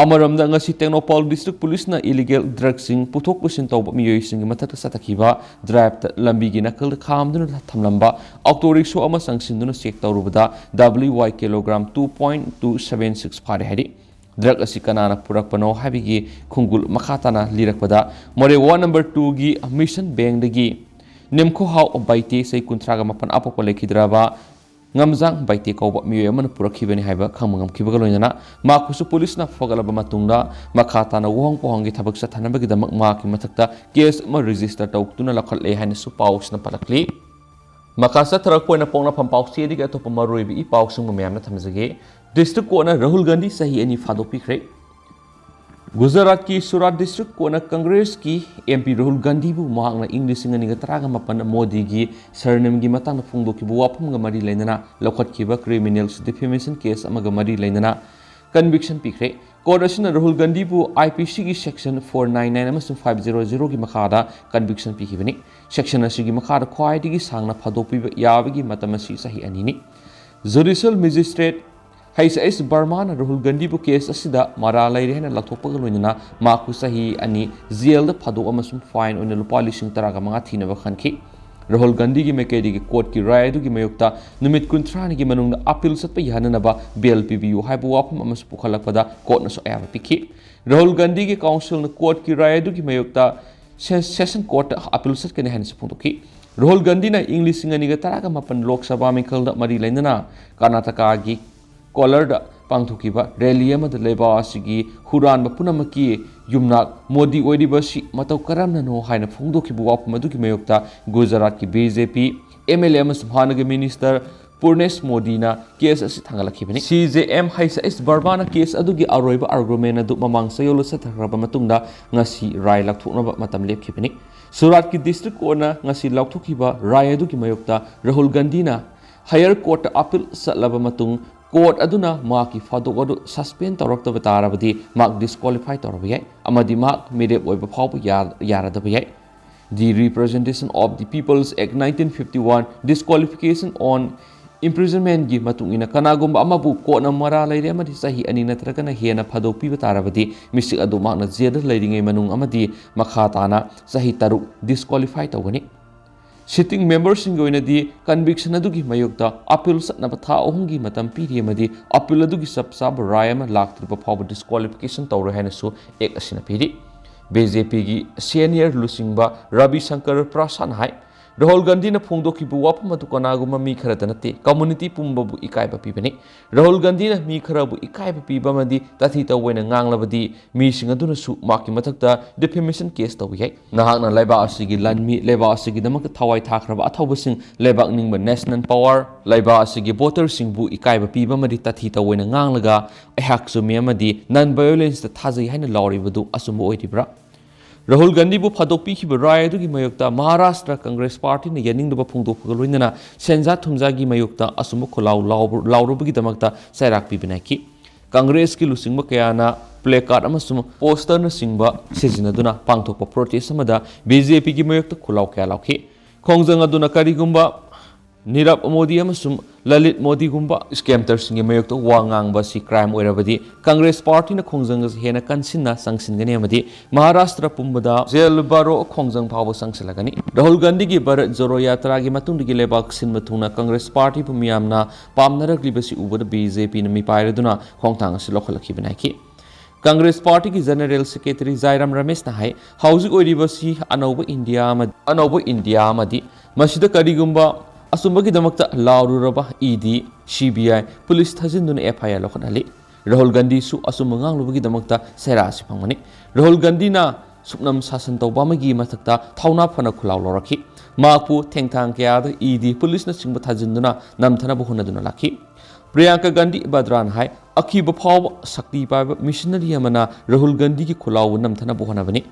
ꯑꯃꯔꯣꯝꯗ, ꯉꯁꯤ ꯇꯦꯡꯅꯧꯄꯜ district policeꯅ illegal drugꯁꯤꯡ ꯄꯨꯊꯣꯛ ꯄꯨꯁꯤꯟ ꯇꯧꯕ ꯃꯤꯑꯣꯏꯁꯤꯡꯒꯤ ꯃꯊꯛꯇ ꯆꯠꯊꯈꯤꯕ driveꯇ ꯂꯝꯕꯤꯒꯤ ꯅꯥꯀꯜꯗ ꯈꯥꯝꯗꯨꯅ ꯊꯝꯂꯝꯕ auto rickshaw ꯑꯃ ꯆꯪꯁꯤꯟꯗꯨꯅ check ꯇꯧꯔꯨꯕꯗ W I kilogram two point two seven six ꯐꯥꯔꯦ ꯍꯥꯏꯔꯤ꯫ Drug ꯑꯁꯤ ꯀꯅꯥꯅ ꯄꯨꯔꯛꯄꯅꯣ ꯍꯥꯏꯕꯒꯤ ꯈꯣꯡꯒꯨꯜ ꯃꯈꯥ ꯇꯥꯅ ꯂꯤꯔꯛꯄꯗ, ꯃꯣꯔꯦ ward number twoꯒꯤ Mission Bankꯗꯒꯤ ꯅꯤꯝꯈꯣꯍꯥꯎ ꯕꯥꯏꯇꯦ, ꯆꯍꯤ ꯀꯨꯟꯊ꯭ꯔꯥꯒ ꯃꯥꯄꯟ, ꯑꯄꯣꯛꯄ ꯂꯩꯈꯤꯗ꯭ꯔꯕ ꯉꯝꯖꯥꯡ ꯕꯥꯏꯇꯦ ꯀꯧꯕ ꯃꯤꯑꯣꯏ ꯑꯃꯅ ꯄꯨꯔꯛꯈꯤꯕꯅꯤ ꯍꯥꯏꯕ ꯈꯪꯕ ꯉꯝꯈꯤꯕꯒ ꯂꯣꯏꯅꯅ ꯃꯍꯥꯛꯄꯨꯁꯨ policeꯅ ꯐꯒꯠꯂꯕ ꯃꯇꯨꯡꯗ ꯃꯈꯥ ꯇꯥꯅ ꯋꯥꯍꯪ ꯄꯥꯎꯍꯪꯒꯤ ꯊꯕꯛ ꯆꯠꯊꯅꯕꯒꯤꯗꯃꯛ ꯃꯍꯥꯛꯀꯤ ꯃꯊꯛꯇ case ꯑꯃ register ꯇꯧꯗꯨꯅ ꯂꯧꯈꯠꯂꯦ ꯍꯥꯏꯅꯁꯨ ꯄꯥꯎꯁꯤꯅ ꯄꯜꯂꯛꯂꯤ꯫ ꯃꯈꯥ ꯆꯠꯊꯔꯛꯄ ꯑꯣꯏꯅ ꯄꯣꯛꯅꯐꯝ ꯄꯥꯎꯆꯦꯗꯒꯤ ꯑꯇꯣꯞꯄ ꯃꯔꯨꯑꯣꯏꯕ ꯏ ꯄꯥꯎꯁꯤꯡꯕꯨ ꯃꯌꯥꯝꯅ ꯊꯝꯖꯒꯦ꯫ District Courtꯅ ꯔꯥꯍꯨꯜ ꯒꯥꯟꯙꯤ ꯆꯍꯤ ꯑꯅꯤ ꯐꯥꯗꯣꯛꯄꯤꯈ꯭ꯔꯦ꯫ ꯒꯨꯖꯔꯥꯠꯀꯤ Surat District Courtꯅ Congressꯀꯤ M P Rahul ꯒꯥꯟꯙꯤꯕꯨ ꯃꯍꯥꯛꯅ ꯏꯪ ꯂꯤꯁꯤꯡ ꯑꯅꯤꯒ ꯇꯔꯥꯒ ꯃꯥꯄꯟꯗ ꯃꯣꯗꯤꯒꯤ surname ꯒꯤ ꯃꯇꯥꯡꯗ ꯐꯣꯡꯗꯣꯛꯈꯤꯕ ꯋꯥꯐꯝꯒ ꯃꯔꯤ ꯂꯩꯅꯅ ꯂꯧꯈꯠꯈꯤꯕ criminal defamation case ꯑꯃꯒ ꯃꯔꯤ ꯂꯩꯅꯅ conviction ꯄꯤꯈ꯭ꯔꯦ꯫ ꯀꯣꯔꯠ ꯑꯁꯤꯅ Rahul ꯒꯥꯟꯙꯤꯕꯨ IPCꯒꯤ section four nine nine ꯑꯃꯁꯨꯡ five zero zeroꯒꯤ ꯃꯈꯥꯗ conviction ꯄꯤꯈꯤꯕꯅꯤ꯫ Section ꯑꯁꯤꯒꯤ ꯃꯈꯥꯗ ꯈ꯭ꯋꯥꯏꯗꯒꯤ ꯁꯥꯡꯅ ꯐꯥꯗꯣꯛꯄꯤꯕ ꯌꯥꯕꯒꯤ ꯃꯇꯝ ꯑꯁꯤ ꯆꯍꯤ ꯑꯅꯤꯅꯤ꯫ Judicial Magistrate H S Vermaꯅ Rahul ꯒꯥꯟꯙꯤꯕꯨ case ꯑꯁꯤꯗ ꯃꯔꯥꯜ ꯂꯩꯔꯦ ꯍꯥꯏꯅ ꯂꯥꯎꯊꯣꯛꯄꯒ ꯂꯣꯏꯅꯅ ꯃꯍꯥꯛꯄꯨ ꯆꯍꯤ ꯑꯅꯤ jailꯗ ꯐꯥꯗꯣꯛ ꯑꯃꯁꯨꯡ fine ꯑꯣꯏꯅ ꯂꯨꯄꯥ ꯂꯤꯁꯤꯡ ꯇꯔꯥꯒ ꯃꯉꯥ ꯊꯤꯅꯕ ꯈꯟꯈꯤ꯫ ꯔꯥꯍꯨꯜ ꯒꯥꯟꯙꯤꯒꯤ ꯃꯥꯏꯀꯩꯗꯒꯤ ꯀꯣꯔꯠꯀꯤ ꯔꯥꯏ ꯑꯗꯨꯒꯤ ꯃꯥꯌꯣꯛꯇ ꯅꯨꯃꯤꯠ ꯀꯨꯟꯊ꯭ꯔꯥꯅꯤꯒꯤ ꯃꯅꯨꯡꯗ appeal ꯆꯠꯄ ꯌꯥꯍꯟꯅꯅꯕ bail ꯄꯤꯕꯤꯌꯨ ꯍꯥꯏꯕ ꯋꯥꯐꯝ ꯑꯃꯁꯨ ꯄꯨꯈꯠꯂꯛꯄꯗ ꯀꯣꯔꯠꯅꯁꯨ ꯑꯌꯥꯕ ꯄꯤꯈꯤ꯫ ꯔꯥꯍꯨꯜ ꯒꯥꯟꯙꯤꯒꯤ counselꯅ ꯀꯣꯔꯠꯀꯤ ꯔꯥꯏ ꯑꯗꯨꯒꯤ ꯃꯥꯌꯣꯛꯇ ꯁꯦ-, session courtꯇ appeal ꯆꯠꯀꯅꯤ ꯍꯥꯏꯅꯁꯨ ꯐꯣꯡꯗꯣꯛꯈꯤ꯫ ꯔꯥꯍꯨꯜ ꯒꯥꯟꯙꯤꯅ ꯏꯪ ꯂꯤꯁꯤꯡ ꯑꯅꯤꯒ ꯇꯔꯥꯒ ꯃꯥꯄꯟ ꯂꯣꯛ ꯁꯚꯥ ꯃꯤꯈꯜꯗ ꯃꯔꯤ ꯂꯩꯅꯅ ꯀꯔꯅꯥꯇꯀꯥꯒꯤ ꯀꯣꯂꯔꯗ ꯄꯥꯡꯊꯣꯛꯈꯤꯕ rally ꯑꯃꯗ ꯂꯩꯕꯥꯛ ꯑꯁꯤꯒꯤ ꯍꯨꯔꯥꯟꯕ ꯄꯨꯝꯅꯃꯛꯀꯤ ꯌꯨꯝꯅꯥꯛ ꯃꯣꯗꯤ ꯑꯣꯏꯔꯤꯕ ꯑꯁꯤ ꯃꯇꯧ ꯀꯔꯝꯅꯅꯣ ꯍꯥꯏꯅ ꯐꯣꯡꯗꯣꯛꯈꯤꯕ ꯋꯥꯐꯝ ꯑꯗꯨꯒꯤ ꯃꯥꯌꯣꯛꯇ ꯒꯨꯖꯔꯥꯠꯀꯤ BJP MLA ꯑꯃꯁꯨꯡ ꯍꯥꯟꯅꯒꯤ minister ꯄꯨꯔꯅꯦꯁ ꯃꯣꯗꯤꯅ case ꯑꯁꯤ ꯊꯥꯡꯒꯠꯂꯛꯈꯤꯕꯅꯤ꯫ CJM H S Vermaꯅ case ꯑꯗꯨꯒꯤ ꯑꯔꯣꯏꯕ argument ꯑꯗꯨ ꯃꯃꯥꯡ ꯆꯌꯣꯜꯗ ꯆꯠꯊꯈ꯭ꯔꯕ ꯃꯇꯨꯡꯗ ꯉꯁꯤ ꯔꯥꯏ ꯂꯥꯎꯊꯣꯛꯅꯕ ꯃꯇꯝ ꯂꯦꯞꯈꯤꯕꯅꯤ꯫ ꯁꯨꯔꯥꯠꯀꯤ district courtꯅ ꯉꯁꯤ ꯂꯥꯎꯊꯣꯛꯈꯤꯕ ꯔꯥꯏ ꯑꯗꯨꯒꯤ ꯃꯥꯌꯣꯛꯇ ꯔꯥꯍꯨꯜ ꯒꯥꯟꯙꯤꯅ higher courtꯇ appeal ꯆꯠꯂꯕ ꯃꯇꯨꯡ, court ꯑꯗꯨꯅ ꯃꯍꯥꯛꯀꯤ ꯐꯥꯗꯣꯛ ꯑꯗꯨ suspend ꯇꯧꯔꯛꯇꯕ ꯇꯥꯔꯕꯗꯤ ꯃꯍꯥꯛ disqualify ꯇꯧꯔꯕ ꯌꯥꯏ ꯑꯃꯗꯤ ꯃꯍꯥꯛ ꯃꯤꯔꯦꯞ ꯑꯣꯏꯕ ꯐꯥꯎꯕ ꯌꯥ-, ꯌꯥꯔꯗꯕ ꯌꯥꯏ꯫ The Representation of the People's Act nineteen fifty one, Disqualification on Imprisonmentꯀꯤ ꯃꯇꯨꯡ ꯏꯟꯅ, ꯀꯅꯥꯒꯨꯝꯕ ꯑꯃꯕꯨ ꯀꯣꯔꯠꯅ ꯃꯔꯥꯜ ꯂꯩꯔꯦ ꯑꯃꯗꯤ ꯆꯍꯤ ꯑꯅꯤ ꯅꯠꯇ꯭ꯔꯒꯅ ꯍꯦꯟꯅ ꯐꯥꯗꯣꯛꯄꯤꯕ ꯇꯥꯔꯕꯗꯤ, ꯃꯤꯁꯛ ꯑꯗꯨ ꯃꯍꯥꯛꯅ jailꯗ ꯂꯩꯔꯤꯉꯩ ꯃꯅꯨꯡ ꯑꯃꯗꯤ ꯃꯈꯥ ꯇꯥꯅ ꯆꯍꯤ ꯇꯔꯨꯛ disqualify ꯇꯧꯒꯅꯤ꯫ Sitting memberꯁꯤꯡꯒꯤ ꯑꯣꯏꯅꯗꯤ convictionꯑꯗꯨꯒꯤ ꯃꯥꯌꯣꯛꯇ appeal ꯆꯠꯅꯕ ꯊꯥ ꯑꯍꯨꯝꯒꯤ ꯃꯇꯝ ꯄꯤꯔꯤ ꯑꯃꯗꯤ appeal ꯑꯗꯨꯒꯤ ꯆꯞ ꯆꯥꯕ ꯔꯥꯏ ꯑꯃ ꯂꯥꯛꯇ꯭ꯔꯤꯕ ꯐꯥꯎꯕ disqualification ꯇꯧꯔꯣꯏ ꯍꯥꯏꯅꯁꯨ Act ꯑꯁꯤꯅ ꯄꯤꯔꯤ꯫ BJPꯒꯤ senior ꯂꯨꯆꯤꯡꯕ ꯔꯕꯤ ꯁꯪꯀꯔ ꯄ꯭ꯔꯁꯥꯗꯅ ꯍꯥꯏ, ꯔꯥꯍꯨꯜ ꯒꯥꯟꯙꯤꯅ ꯐꯣꯡꯗꯣꯛꯈꯤꯕ ꯋꯥꯐꯝ ꯑꯗꯨ ꯀꯅꯥꯒꯨꯝꯕ ꯃꯤ ꯈꯔꯗ ꯅꯠꯇꯦ, community ꯄꯨꯝꯕꯕꯨ ꯏꯀꯥꯏꯕ ꯄꯤꯕꯅꯤ꯫ ꯔꯥꯍꯨꯜ ꯒꯥꯟꯙꯤꯅ ꯃꯤ ꯈꯔꯕꯨ ꯏꯀꯥꯏꯕ ꯄꯤꯕ ꯑꯃꯗꯤ ꯇꯥꯊꯤ ꯇꯧꯑꯣꯏꯅ ꯉꯥꯡꯂꯕꯗꯤ ꯃꯤꯁꯤꯡ ꯑꯗꯨꯅꯁꯨ ꯃꯍꯥꯛꯀꯤ ꯃꯊꯛꯇ defamation case ꯇꯧꯕ ꯌꯥꯏ꯫ ꯅꯍꯥꯛꯅ ꯂꯩꯕꯥꯛ ꯑꯁꯤꯒꯤ ꯂꯥꯟꯃꯤ, ꯂꯩꯕꯥꯛ ꯑꯁꯤꯒꯤꯗꯃꯛꯇ ꯊꯋꯥꯏ ꯊꯥꯈ꯭ꯔꯕ ꯑꯊꯧꯕꯁꯤꯡ, ꯂꯩꯕꯥꯛ ꯅꯤꯡꯕ national power, ꯂꯩꯕꯥꯛ ꯑꯁꯤꯒꯤ voterꯁꯤꯡꯕꯨ ꯏꯀꯥꯏꯕ ꯄꯤꯕ ꯑꯃꯗꯤ ꯇꯥꯊꯤ ꯇꯧꯑꯣꯏꯅ ꯉꯥꯡꯂꯒ "ꯑꯩꯍꯥꯛ ꯆꯨꯝꯃꯤ" ꯑꯃꯗꯤ "Non-violenceꯇ ꯊꯥꯖꯩ" ꯍꯥꯏꯅ ꯂꯥꯎꯔꯤꯕꯗꯨ ꯑꯆꯨꯝꯕ ꯑꯣꯏꯔꯤꯕ꯭ꯔꯥ? ꯔꯥꯍꯨꯜ ꯒꯥꯟꯙꯤꯕꯨ ꯐꯥꯗꯣꯛꯄꯤꯈꯤꯕ ꯔꯥꯏ ꯑꯗꯨꯒꯤ ꯃꯥꯌꯣꯛꯇ ꯃꯍꯥꯔꯥꯁꯇ꯭ꯔ ꯀꯪꯒ꯭ꯔꯦꯁ ꯄꯥꯔꯇꯤꯅ ꯌꯥꯅꯤꯡꯗꯕ ꯐꯣꯡꯗꯣꯛꯄꯒ ꯂꯣꯏꯅꯅ ꯁꯦꯟꯖꯥ ꯊꯨꯝꯖꯥꯒꯤ ꯃꯥꯌꯣꯛꯇ ꯑꯆꯨꯝꯕ ꯈꯣꯜꯂꯥꯎ ꯂꯥꯎꯕ-, ꯂꯥꯎꯔꯨꯕꯒꯤꯗꯃꯛꯇ ꯆꯩꯔꯥꯛ ꯄꯤꯕ ꯅꯥꯏꯈꯤ꯫ ꯀꯪꯒ꯭ꯔꯦꯁꯀꯤ ꯂꯨꯆꯤꯡꯕ ꯀꯌꯥꯅ placard ꯑꯃꯁꯨꯡ posterꯅꯆꯤꯡꯕ ꯁꯤꯖꯤꯟꯅꯗꯨꯅ ꯄꯥꯡꯊꯣꯛꯄ protest ꯑꯃꯗ BJPꯒꯤ ꯃꯥꯌꯣꯛꯇ ꯈꯨꯜꯂꯥꯎ ꯀꯌꯥ ꯂꯥꯎꯈꯤ꯫ ꯈꯣꯡꯖꯪ ꯑꯗꯨꯅ ꯀꯔꯤꯒꯨꯝꯕ ꯅꯤꯔꯕ ꯃꯣꯗꯤ ꯑꯃꯁꯨꯡ ꯂꯂꯤꯠ ꯃꯣꯗꯤꯒꯨꯝꯕ scamterꯁꯤꯡꯒꯤ ꯃꯥꯌꯣꯛꯇ ꯋꯥ ꯉꯥꯡꯕ ꯑꯁꯤ crime ꯑꯣꯏꯔꯕꯗꯤ ꯀꯪꯒ꯭ꯔꯦꯁ partyꯅ ꯈꯣꯡꯖꯪ ꯑꯁꯤ ꯍꯦꯟꯅ ꯀꯟꯁꯤꯟꯅ ꯆꯪꯁꯤꯟꯒꯅꯤ ꯑꯃꯗꯤ ꯃꯍꯥꯔꯥꯁꯇ꯭ꯔ ꯄꯨꯝꯕꯗ ꯖꯦꯜ ꯕꯥꯔꯣ ꯈꯣꯡꯖꯪ ꯐꯥꯎꯕ ꯆꯪꯁꯤꯜꯂꯒꯅꯤ꯫ ꯔꯥꯍꯨꯜ ꯒꯥꯟꯙꯤꯒꯤ ꯚꯥꯔꯠ ꯖꯣꯔꯣ ꯌꯥꯇ꯭ꯔꯥꯒꯤ ꯃꯇꯨꯡꯗꯒꯤ ꯂꯩꯕꯥꯛ ꯁꯤꯟꯕ ꯊꯨꯡꯅ ꯀꯪꯒ꯭ꯔꯦꯁ partyꯕꯨ ꯃꯤꯌꯥꯝꯅ ꯄꯥꯝꯅꯔꯛꯂꯤꯕꯁꯤ ꯎꯕꯗ BJPꯅ ꯃꯤꯄꯥꯏꯔꯗꯨꯅ ꯈꯣꯡꯊꯥꯡ ꯑꯁꯤ ꯂꯧꯈꯠꯂꯛꯈꯤꯕꯅꯤ ꯍꯥꯏꯈꯤ꯫ ꯀꯪꯒ꯭ꯔꯦꯁ partyꯒꯤ general secretary ꯖꯥꯏꯔꯥꯝ ꯔꯃꯦꯁꯅ ꯍꯥꯏ, ꯍꯧꯖꯤꯛ ꯑꯣꯏꯔꯤꯕꯁꯤ ꯑꯅꯧꯕ ꯏꯟꯗꯤꯌꯥ ꯑꯃ-, ꯑꯅꯧꯕ ꯏꯟꯗꯤꯌꯥ ꯑꯃꯗꯤ ꯃꯁꯤꯗ ꯀꯔꯤꯒꯨꯝꯕ ꯑꯆꯨꯝꯕꯒꯤꯗꯃꯛꯇ ꯂꯥꯎꯔꯨꯔꯕ ED, CBI, ꯄꯨꯂꯤꯁ ꯊꯥꯖꯤꯟꯗꯨꯅ FIR ꯂꯧꯈꯠꯍꯜꯂꯤ꯫ ꯔꯥꯍꯨꯜ ꯒꯥꯟꯙꯤꯁꯨ ꯑꯆꯨꯝꯕ ꯉꯥꯡꯂꯨꯕꯒꯤꯗꯃꯛꯇ ꯁꯦꯔꯥ ꯑꯁꯤ ꯐꯪꯕꯅꯤ꯫ ꯔꯥꯍꯨꯜ ꯒꯥꯟꯙꯤꯅ ꯁꯨꯞꯅꯝ ꯁꯥꯁꯟ ꯇꯧꯕ ꯑꯃꯒꯤ ꯃꯊꯛꯇ ꯊꯧꯅꯥ ꯐꯅ ꯈꯨꯜꯂꯥꯎ ꯂꯧꯔꯛꯈꯤ꯫ ꯃꯍꯥꯛꯄꯨ ꯊꯦꯡꯊꯥꯡ ꯀꯌꯥꯗ ED, ꯄꯨꯂꯤꯁꯅꯆꯤꯡꯕ ꯊꯥꯖꯤꯟꯗꯨꯅ ꯅꯝꯊꯅꯕ ꯍꯣꯠꯅꯗꯨꯅ ꯂꯥꯛꯈꯤ꯫ ꯄ꯭ꯔꯤꯌꯥꯡꯀꯥ ꯒꯥꯟꯙꯤ ꯕꯗ꯭ꯔꯥꯅ ꯍꯥꯏ, ꯑꯀꯤꯕ ꯐꯥꯎꯕ ꯁꯛꯇꯤ ꯄꯥꯏꯕ missionary ꯑꯃꯅ ꯔꯥꯍꯨꯜ ꯒꯥꯟꯙꯤꯒꯤ ꯈꯨꯜꯂꯥꯎꯕꯨ ꯅꯝꯊꯅꯕ ꯍꯣꯠꯅꯕꯅꯤ꯫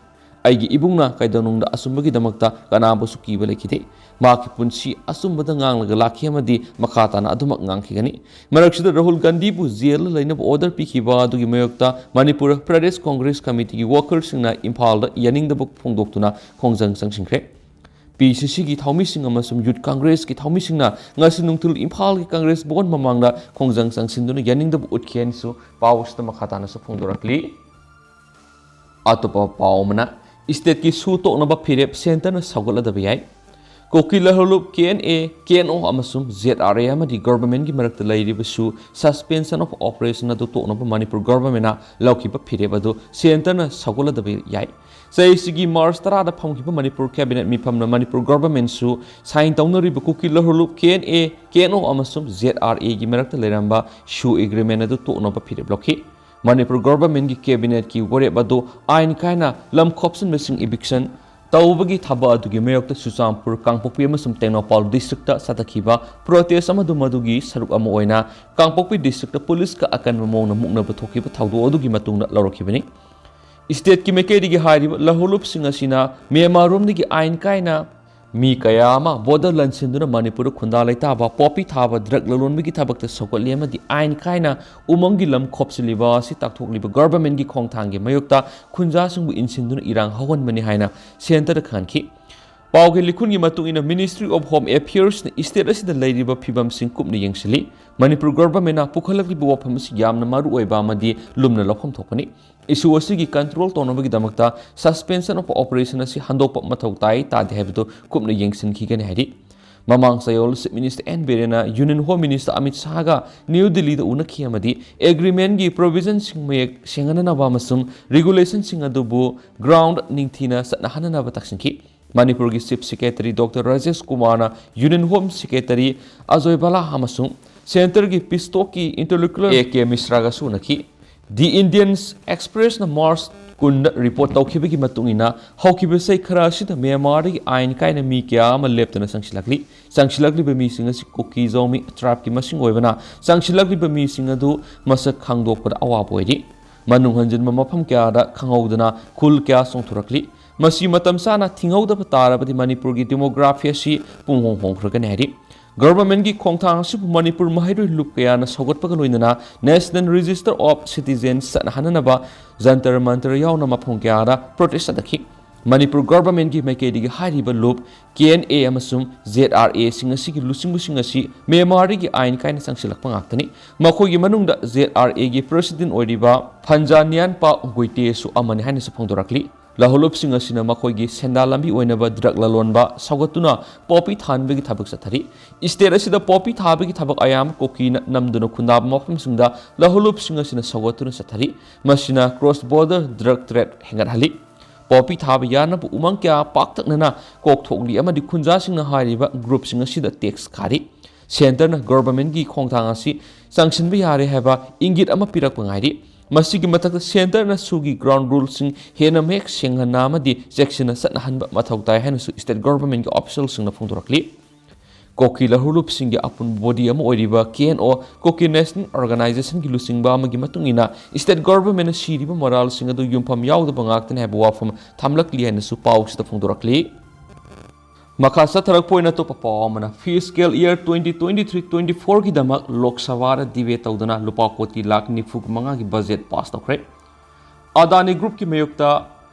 ꯑꯩꯒꯤ ꯏꯕꯨꯡꯅ ꯀꯩꯗꯧꯅꯨꯡꯗ ꯑꯆꯨꯝꯕꯒꯤꯗꯃꯛꯇ ꯀꯅꯥꯕꯨꯁꯨ ꯀꯤꯕ ꯂꯩꯈꯤꯗꯦ꯫ ꯃꯍꯥꯛꯀꯤ ꯄꯨꯟꯁꯤ ꯑꯆꯨꯝꯕꯗ ꯉꯥꯡꯂꯒ ꯂꯥꯛꯈꯤ ꯑꯃꯗꯤ ꯃꯈꯥ ꯇꯥꯅ ꯑꯗꯨꯃꯛ ꯉꯥꯡꯈꯤꯒꯅꯤ꯫ ꯃꯔꯛꯁꯤꯗ ꯔꯥꯍꯨꯜ ꯒꯥꯟꯙꯤꯕꯨ ꯖꯦꯜꯗ ꯂꯩꯅꯕ order ꯄꯤꯈꯤꯕ ꯑꯗꯨꯒꯤ ꯃꯥꯌꯣꯛꯇ ꯃꯅꯤꯄꯨꯔ ꯄ꯭ꯔꯗꯦꯁ ꯀꯪꯒ꯭ꯔꯦꯁ ꯀꯃꯤꯇꯤꯒꯤ workerꯁꯤꯡꯅ ꯏꯝꯐꯥꯜꯗ ꯌꯥꯅꯤꯡꯗꯕ ꯐꯣꯡꯗꯣꯛꯇꯨꯅ ꯈꯣꯡꯖꯪ ꯆꯪꯁꯤꯟꯈ꯭ꯔꯦ꯫ PCCꯒꯤ ꯊꯧꯃꯤꯁꯤꯡ ꯑꯃꯁꯨꯡ Youth Congressꯀꯤ ꯊꯧꯃꯤꯁꯤꯡꯅ ꯉꯁꯤ ꯅꯨꯡꯊꯤꯜ ꯏꯝꯐꯥꯜꯒꯤ ꯀꯪꯒ꯭ꯔꯦꯁ ꯚꯕꯟ ꯃꯃꯥꯡꯗ ꯈꯣꯡꯖꯪ ꯆꯪꯁꯤꯟꯗꯨꯅ ꯌꯥꯅꯤꯡꯗꯕ ꯎꯠꯈꯤ ꯍꯥꯏꯅꯁꯨ ꯄꯥꯎ ꯑꯁꯤꯗ ꯃꯈꯥ ꯇꯥꯅꯁꯨ ꯐꯣꯡꯗꯣꯔꯛꯂꯤ꯫ ꯑꯇꯣꯞꯄ ꯄꯥꯎ ꯑꯃꯅ, stateꯀꯤ ꯁꯨ ꯇꯣꯛꯅꯕ ꯐꯤꯔꯦꯞ centreꯅ ꯁꯧꯒꯠꯂꯗꯕ ꯌꯥꯏ꯫ ꯀꯨꯀꯤ ꯂꯍꯨꯂꯨꯞ KNA, KNO ꯑꯃꯁꯨꯡ ZRA ꯑꯃꯗꯤ governmentꯀꯤ ꯃꯔꯛꯇ ꯂꯩꯔꯤꯕ ꯁꯨ suspension of operation ꯑꯗꯨ ꯇꯣꯛꯅꯕ ꯃꯅꯤꯄꯨꯔ governmentꯅ ꯂꯧꯈꯤꯕ ꯐꯤꯔꯦꯞ ꯑꯗꯨ centreꯅ ꯁꯧꯒꯠꯂꯗꯕ ꯌꯥꯏ꯫ ꯆꯍꯤꯁꯤꯒꯤ March ꯇꯔꯥꯗ ꯐꯝꯈꯤꯕ ꯃꯅꯤꯄꯨꯔ cabinet ꯃꯤꯐꯝꯅ ꯃꯅꯤꯄꯨꯔ governmentꯁꯨ sign ꯇꯧꯅꯔꯤꯕ ꯀꯨꯀꯤ ꯂꯍꯨꯂꯨꯞ KNA, KNO ꯑꯃꯁꯨꯡ ZRAꯒꯤ ꯃꯔꯛꯇ ꯂꯩꯔꯝꯕ ꯁꯨ agreement ꯑꯗꯨ ꯇꯣꯛꯅꯕ ꯐꯤꯔꯦꯞ ꯂꯧꯈꯤ꯫ ꯃꯅꯤꯄꯨꯔ governmentꯀꯤ cabinetꯀꯤ ꯋꯥꯔꯦꯞ ꯑꯗꯨ ꯑꯥꯏꯟ ꯀꯥꯏꯅ ꯂꯝ ꯈꯣꯞꯆꯤꯟꯕꯁꯤꯡ eviction ꯇꯧꯕꯒꯤ ꯊꯕꯛ ꯑꯗꯨꯒꯤ ꯃꯥꯌꯣꯛꯇ ꯆꯨꯔꯆꯥꯟꯄꯨꯔ, ꯀꯥꯡꯄꯣꯛꯄꯤ ꯑꯃꯁꯨꯡ ꯇꯦꯡꯅꯧꯄꯜ districtꯇ ꯆꯠꯊꯈꯤꯕ protest ꯑꯃꯗꯨ ꯃꯗꯨꯒꯤ ꯁꯔꯨꯛ ꯑꯃ ꯑꯣꯏꯅ ꯀꯥꯡꯄꯣꯛꯄꯤ districtꯇ ꯄꯨꯂꯤꯁꯀ ꯑꯀꯟꯕ ꯃꯑꯣꯡꯗ ꯃꯨꯛꯅꯕ ꯊꯣꯛꯈꯤꯕ ꯊꯧꯗꯣꯛ ꯑꯗꯨꯒꯤ ꯃꯇꯨꯡꯗ ꯂꯧꯔꯛꯈꯤꯕꯅꯤ꯫ Stateꯀꯤ ꯃꯥꯏꯀꯩꯗꯒꯤ ꯍꯥꯏꯔꯤꯕ ꯂꯍꯨꯂꯨꯞꯁꯤꯡ ꯑꯁꯤꯅ ꯃ꯭ꯌꯥꯟꯃꯥꯔꯔꯣꯝꯗꯒꯤ ꯑꯥꯏꯟ ꯀꯥꯏꯅ ꯃꯤ ꯀꯌꯥ ꯑꯃ ꯕꯣꯔꯗꯔ ꯂꯥꯟꯁꯤꯟꯗꯨꯅ ꯃꯅꯤꯄꯨꯔꯗ ꯈꯨꯟꯗꯥ ꯂꯩꯇꯥꯕ, ꯄꯣꯄꯤ ꯊꯥꯕ, ꯗ꯭ꯔꯒ ꯂꯂꯣꯟꯕꯒꯤ ꯊꯕꯛꯇ ꯁꯧꯒꯠꯂꯤ ꯑꯃꯗꯤ ꯑꯥꯏꯟ ꯀꯥꯏꯅ ꯎꯃꯪꯒꯤ ꯂꯝ ꯈꯣꯞꯆꯤꯜꯂꯤꯕ ꯑꯁꯤ ꯇꯥꯛꯊꯣꯛꯂꯤꯕ ꯒꯚꯔꯟꯃꯦꯟꯠꯀꯤ ꯈꯣꯡꯊꯥꯡꯒꯤ ꯃꯥꯌꯣꯛꯇ ꯈꯨꯟꯖꯥꯁꯤꯡꯕꯨ ꯏꯟꯁꯤꯟꯗꯨꯅ ꯏꯔꯥꯡ ꯍꯧꯍꯟꯕꯅꯤ ꯍꯥꯏꯅ ꯁꯦꯟꯇꯔꯗ ꯈꯪꯍꯟꯈꯤ꯫ ꯄꯥꯎꯒꯤ ꯂꯤꯈꯨꯟꯒꯤ ꯃꯇꯨꯡ ꯏꯟꯅ, Ministry of Home Affairsꯅ ꯏꯁꯇꯦꯠ ꯑꯁꯤꯗ ꯂꯩꯔꯤꯕ ꯐꯤꯕꯝꯁꯤꯡ ꯀꯨꯞꯅ ꯌꯦꯡꯁꯤꯜꯂꯤ꯫ ꯃꯅꯤꯄꯨꯔ ꯒꯚꯔꯟꯃꯦꯟꯠꯅ ꯄꯨꯈꯠꯂꯛꯂꯤꯕ ꯋꯥꯐꯝ ꯑꯁꯤ ꯌꯥꯝꯅ ꯃꯔꯨ ꯑꯣꯏꯕ ꯑꯃꯗꯤ ꯂꯨꯝꯅ ꯂꯧꯐꯝ ꯊꯣꯛꯄꯅꯤ꯫ ꯏꯁꯨ ꯑꯁꯤꯒꯤ ꯀꯟꯇ꯭ꯔꯣꯜ ꯇꯧꯅꯕꯒꯤꯗꯃꯛꯇ suspension of operation ꯑꯁꯤ ꯍꯟꯗꯣꯛꯄ ꯃꯊꯧ ꯇꯥꯏ ꯇꯥꯗꯦ ꯍꯥꯏꯕꯗꯨ ꯀꯨꯞꯅ ꯌꯦꯡꯁꯤꯟꯈꯤꯒꯅꯤ ꯍꯥꯏꯔꯤ꯫ ꯃꯃꯥꯡ ꯆꯌꯣꯜ Chief Minister ꯑꯦꯟ ꯕꯤꯔꯦꯟꯅ Union Home Minister ꯑꯃꯤꯠ ꯁꯥꯍꯒ ꯅ꯭ꯌꯨ ꯗꯤꯜꯂꯤꯗ ꯎꯅꯈꯤ ꯑꯃꯗꯤ agreementꯀꯤ provisionꯁꯤꯡ ꯃꯌꯦꯛ ꯁꯦꯡꯍꯟꯅꯅꯕ ꯑꯃꯁꯨꯡ regulationꯁꯤꯡ ꯑꯗꯨꯕꯨ ground ꯅꯤꯡꯊꯤꯅ ꯆꯠꯅꯍꯟꯅꯅꯕ ꯇꯛꯁꯤꯟꯈꯤ꯫ ꯃꯅꯤꯄꯨꯔꯒꯤ Chief Secretary Doctor ꯔꯥꯖꯦꯁ ꯀꯨꯃꯥꯔꯅ Union Home Secretary Ajoy Bhalla ꯑꯃꯁꯨꯡ ꯁꯦꯟꯇꯔꯒꯤ ꯄꯤꯁꯇꯣꯛꯀꯤ interlocutor ꯑꯦ ꯀꯦ ꯃꯤꯁ꯭ꯔꯥꯒꯁꯨ ꯎꯅꯈꯤ꯫ The Indian Expressꯅ ꯃꯥꯔꯆ ꯀꯨꯟꯗ ꯔꯤꯄꯣꯔꯠ ꯇꯧꯈꯤꯕꯒꯤ ꯃꯇꯨꯡ ꯏꯟꯅ, ꯍꯧꯈꯤꯕ ꯆꯍꯤ ꯈꯔ ꯑꯁꯤꯗ ꯃ꯭ꯌꯥꯟꯃꯥꯔꯗꯒꯤ ꯑꯥꯏꯟ ꯀꯥꯏꯅ ꯃꯤ ꯀꯌꯥ ꯑꯃ ꯂꯦꯞꯇꯅ ꯆꯪꯁꯤꯜꯂꯛꯂꯤ꯫ ꯆꯪꯁꯤꯜꯂꯛꯂꯤꯕ ꯃꯤꯁꯤꯡ ꯑꯁꯤ ꯀꯨꯀꯤ ꯖꯥꯎꯃꯤ tribeꯀꯤ ꯃꯁꯤꯡ ꯑꯣꯏꯕꯅ, ꯆꯪꯁꯤꯜꯂꯛꯂꯤꯕ ꯃꯤꯁꯤꯡ ꯑꯗꯨ ꯃꯁꯛ ꯈꯪꯗꯣꯛꯄꯗ ꯑꯋꯥꯕ ꯑꯣꯏꯔꯤ꯫ ꯃꯅꯨꯡ ꯍꯟꯖꯤꯟꯕ ꯃꯐꯝ ꯀꯌꯥꯗ ꯈꯪꯍꯧꯗꯅ ꯈꯨꯜ ꯀꯌꯥ ꯆꯣꯡꯊꯣꯔꯛꯂꯤ꯫ ꯃꯁꯤ ꯃꯇꯝ ꯆꯥꯅ ꯊꯤꯡꯍꯧꯗꯕ ꯇꯥꯔꯕꯗꯤ ꯃꯅꯤꯄꯨꯔꯒꯤ demography ꯑꯁꯤ ꯄꯨꯡꯍꯣꯡ ꯍꯣꯡꯈ꯭ꯔꯒꯅꯤ ꯍꯥꯏꯔꯤ꯫ ꯒꯚꯔꯟꯃꯦꯟꯠꯀꯤ ꯈꯣꯡꯊꯥꯡ ꯑꯁꯤꯕꯨ ꯃꯅꯤꯄꯨꯔ ꯃꯍꯩꯔꯣꯏ ꯂꯨꯞ ꯀꯌꯥꯅ ꯁꯧꯒꯠꯄꯒ ꯂꯣꯏꯅꯅ National Register of Citizens ꯆꯠꯅꯍꯟꯅꯅꯕ Jantar ꯃꯟꯇꯔ ꯌꯥꯎꯅ ꯃꯐꯝ ꯀꯌꯥꯗ protest ꯆꯠꯊꯈꯤ꯫ ꯃꯅꯤꯄꯨꯔ ꯒꯚꯔꯟꯃꯦꯟꯠꯀꯤ ꯃꯥꯏꯀꯩꯗꯒꯤ ꯍꯥꯏꯔꯤꯕ ꯂꯨꯞ, ꯀꯦ ꯑꯦꯟ ꯑꯦ ꯑꯃꯁꯨꯡ ꯖꯦꯗ ꯑꯥꯔ ꯑꯦꯁꯤꯡ ꯑꯁꯤꯒꯤ ꯂꯨꯆꯤꯡꯕꯁꯤꯡ ꯑꯁꯤ ꯃ꯭ꯌꯥꯟꯃꯥꯔꯗꯒꯤ ꯑꯥꯏꯟ ꯀꯥꯏꯅ ꯆꯪꯁꯤꯜꯂꯛꯄ ꯉꯥꯛꯇꯅꯤ꯫ ꯃꯈꯣꯏꯒꯤ ꯃꯅꯨꯡꯗ ꯖꯦꯗ ꯑꯥꯔ ꯑꯦꯒꯤ president ꯑꯣꯏꯔꯤꯕ ꯐꯟꯖꯥꯅꯤꯌꯥꯟꯄꯥ ꯒꯨꯏꯇꯦꯁꯨ ꯑꯃꯅꯤ ꯍꯥꯏꯅꯁꯨ ꯐꯣꯡꯗꯣꯔꯛꯂꯤ꯫ ꯂꯍꯨꯂꯨꯞꯁꯤꯡ ꯑꯁꯤꯅ ꯃꯈꯣꯏꯒꯤ ꯁꯦꯟꯗꯥꯟ ꯂꯝꯕꯤ ꯑꯣꯏꯅꯕ ꯗ꯭ꯔꯒ ꯂꯂꯣꯟꯕ ꯁꯧꯒꯠꯇꯨꯅ ꯄꯣꯄꯤ ꯊꯥꯍꯟꯕꯒꯤ ꯊꯕꯛ ꯆꯠꯊꯔꯤ꯫ ꯏꯁꯇꯦꯠ ꯑꯁꯤꯗ ꯄꯣꯄꯤ ꯊꯥꯕꯒꯤ ꯊꯕꯛ ꯑꯌꯥꯝꯕ ꯀꯨꯀꯤꯅ ꯅꯝꯗꯨꯅ ꯈꯨꯟꯗꯥꯕ ꯃꯐꯝꯁꯤꯡꯗ ꯂꯍꯨꯂꯨꯞꯁꯤꯡ ꯑꯁꯤꯅ ꯁꯧꯒꯠꯇꯨꯅ ꯆꯠꯊꯔꯤ꯫ ꯃꯁꯤꯅ cross border drug trade ꯍꯦꯟꯒꯠꯍꯜꯂꯤ꯫ ꯄꯣꯄꯤ ꯊꯥꯕ ꯌꯥꯅꯕ ꯎꯃꯪ ꯀꯌꯥ ꯄꯥꯛꯇꯛꯅꯅ ꯀꯣꯛꯊꯣꯛꯂꯤ ꯑꯃꯗꯤ ꯈꯨꯟꯖꯥꯁꯤꯡꯅ ꯍꯥꯏꯔꯤꯕ ꯒ꯭ꯔꯨꯞꯁꯤꯡ ꯑꯁꯤꯗ ꯇꯦꯛꯁ ꯈꯥꯔꯤ꯫ ꯁꯦꯟꯇꯔꯅ ꯒꯚꯔꯟꯃꯦꯟꯠꯀꯤ ꯈꯣꯡꯊꯥꯡ ꯑꯁꯤ ꯆꯪꯁꯤꯟꯕ ꯌꯥꯔꯦ ꯍꯥꯏꯕ ꯏꯪꯒꯤꯠ ꯑꯃ ꯄꯤꯔꯛꯄ ꯉꯥꯏꯔꯤ꯫ ꯃꯁꯤꯒꯤ ꯃꯊꯛꯇ ꯁꯦꯟꯇꯔꯅ ꯁꯨꯒꯤ ground ruleꯁꯤꯡ ꯍꯦꯟꯅ ꯃꯌꯦꯛ ꯁꯦꯡꯍꯟꯅ ꯑꯃꯗꯤ ꯆꯦꯛꯁꯤꯟꯅ ꯆꯠꯅꯍꯟꯕ ꯃꯊꯧ ꯇꯥꯏ ꯍꯥꯏꯅꯁꯨ ꯏꯁꯇꯦꯠ ꯒꯚꯔꯟꯃꯦꯟꯠꯀꯤ ꯑꯣꯐꯤꯁꯤꯌꯦꯜꯁꯤꯡꯅ ꯐꯣꯡꯗꯣꯔꯛꯂꯤ꯫ ꯀꯣꯀꯤ ꯂꯍꯨꯂꯨꯞꯁꯤꯡꯒꯤ ꯑꯄꯨꯟꯕ ꯕꯣꯗꯤ ꯑꯃ ꯑꯣꯏꯔꯤꯕ ꯀꯦ ꯑꯦꯟ ꯑꯣ, Kuki National Organizationꯒꯤ ꯂꯨꯆꯤꯡꯕ ꯑꯃꯒꯤ ꯃꯇꯨꯡ ꯏꯟꯅ, ꯏꯁꯇꯦꯠ ꯒꯚꯔꯟꯃꯦꯟꯠꯅ ꯁꯤꯔꯤꯕ ꯃꯔꯥꯜꯁꯤꯡ ꯑꯗꯨ ꯌꯨꯝꯐꯝ ꯌꯥꯎꯗꯕ ꯉꯥꯛꯇꯅꯤ ꯍꯥꯏꯕ ꯋꯥꯐꯝ ꯊꯝꯂꯛꯂꯤ ꯍꯥꯏꯅꯁꯨ ꯄꯥꯎꯁꯤꯗ ꯐꯣꯡꯗꯣꯔꯛꯂꯤ꯫ ꯃꯈꯥ ꯆꯠꯊꯔꯛꯄ ꯑꯣꯏꯅ ꯑꯇꯣꯞꯄ ꯄꯥꯎ ꯑꯃꯅ, fiscal year twenty twenty three twenty four ꯒꯤꯗꯃꯛ ꯂꯣꯛ ꯁꯚꯥꯗ debate ꯇꯧꯗꯨꯅ ꯂꯨꯄꯥ ꯀꯣꯇꯤ ꯂꯥꯈ ꯅꯤꯐꯨ ꯃꯉꯥꯒꯤ budget pass ꯇꯧꯈ꯭ꯔꯦ꯫ ꯑꯗꯥꯅꯤ groupꯀꯤ ꯃꯥꯌꯣꯛꯇ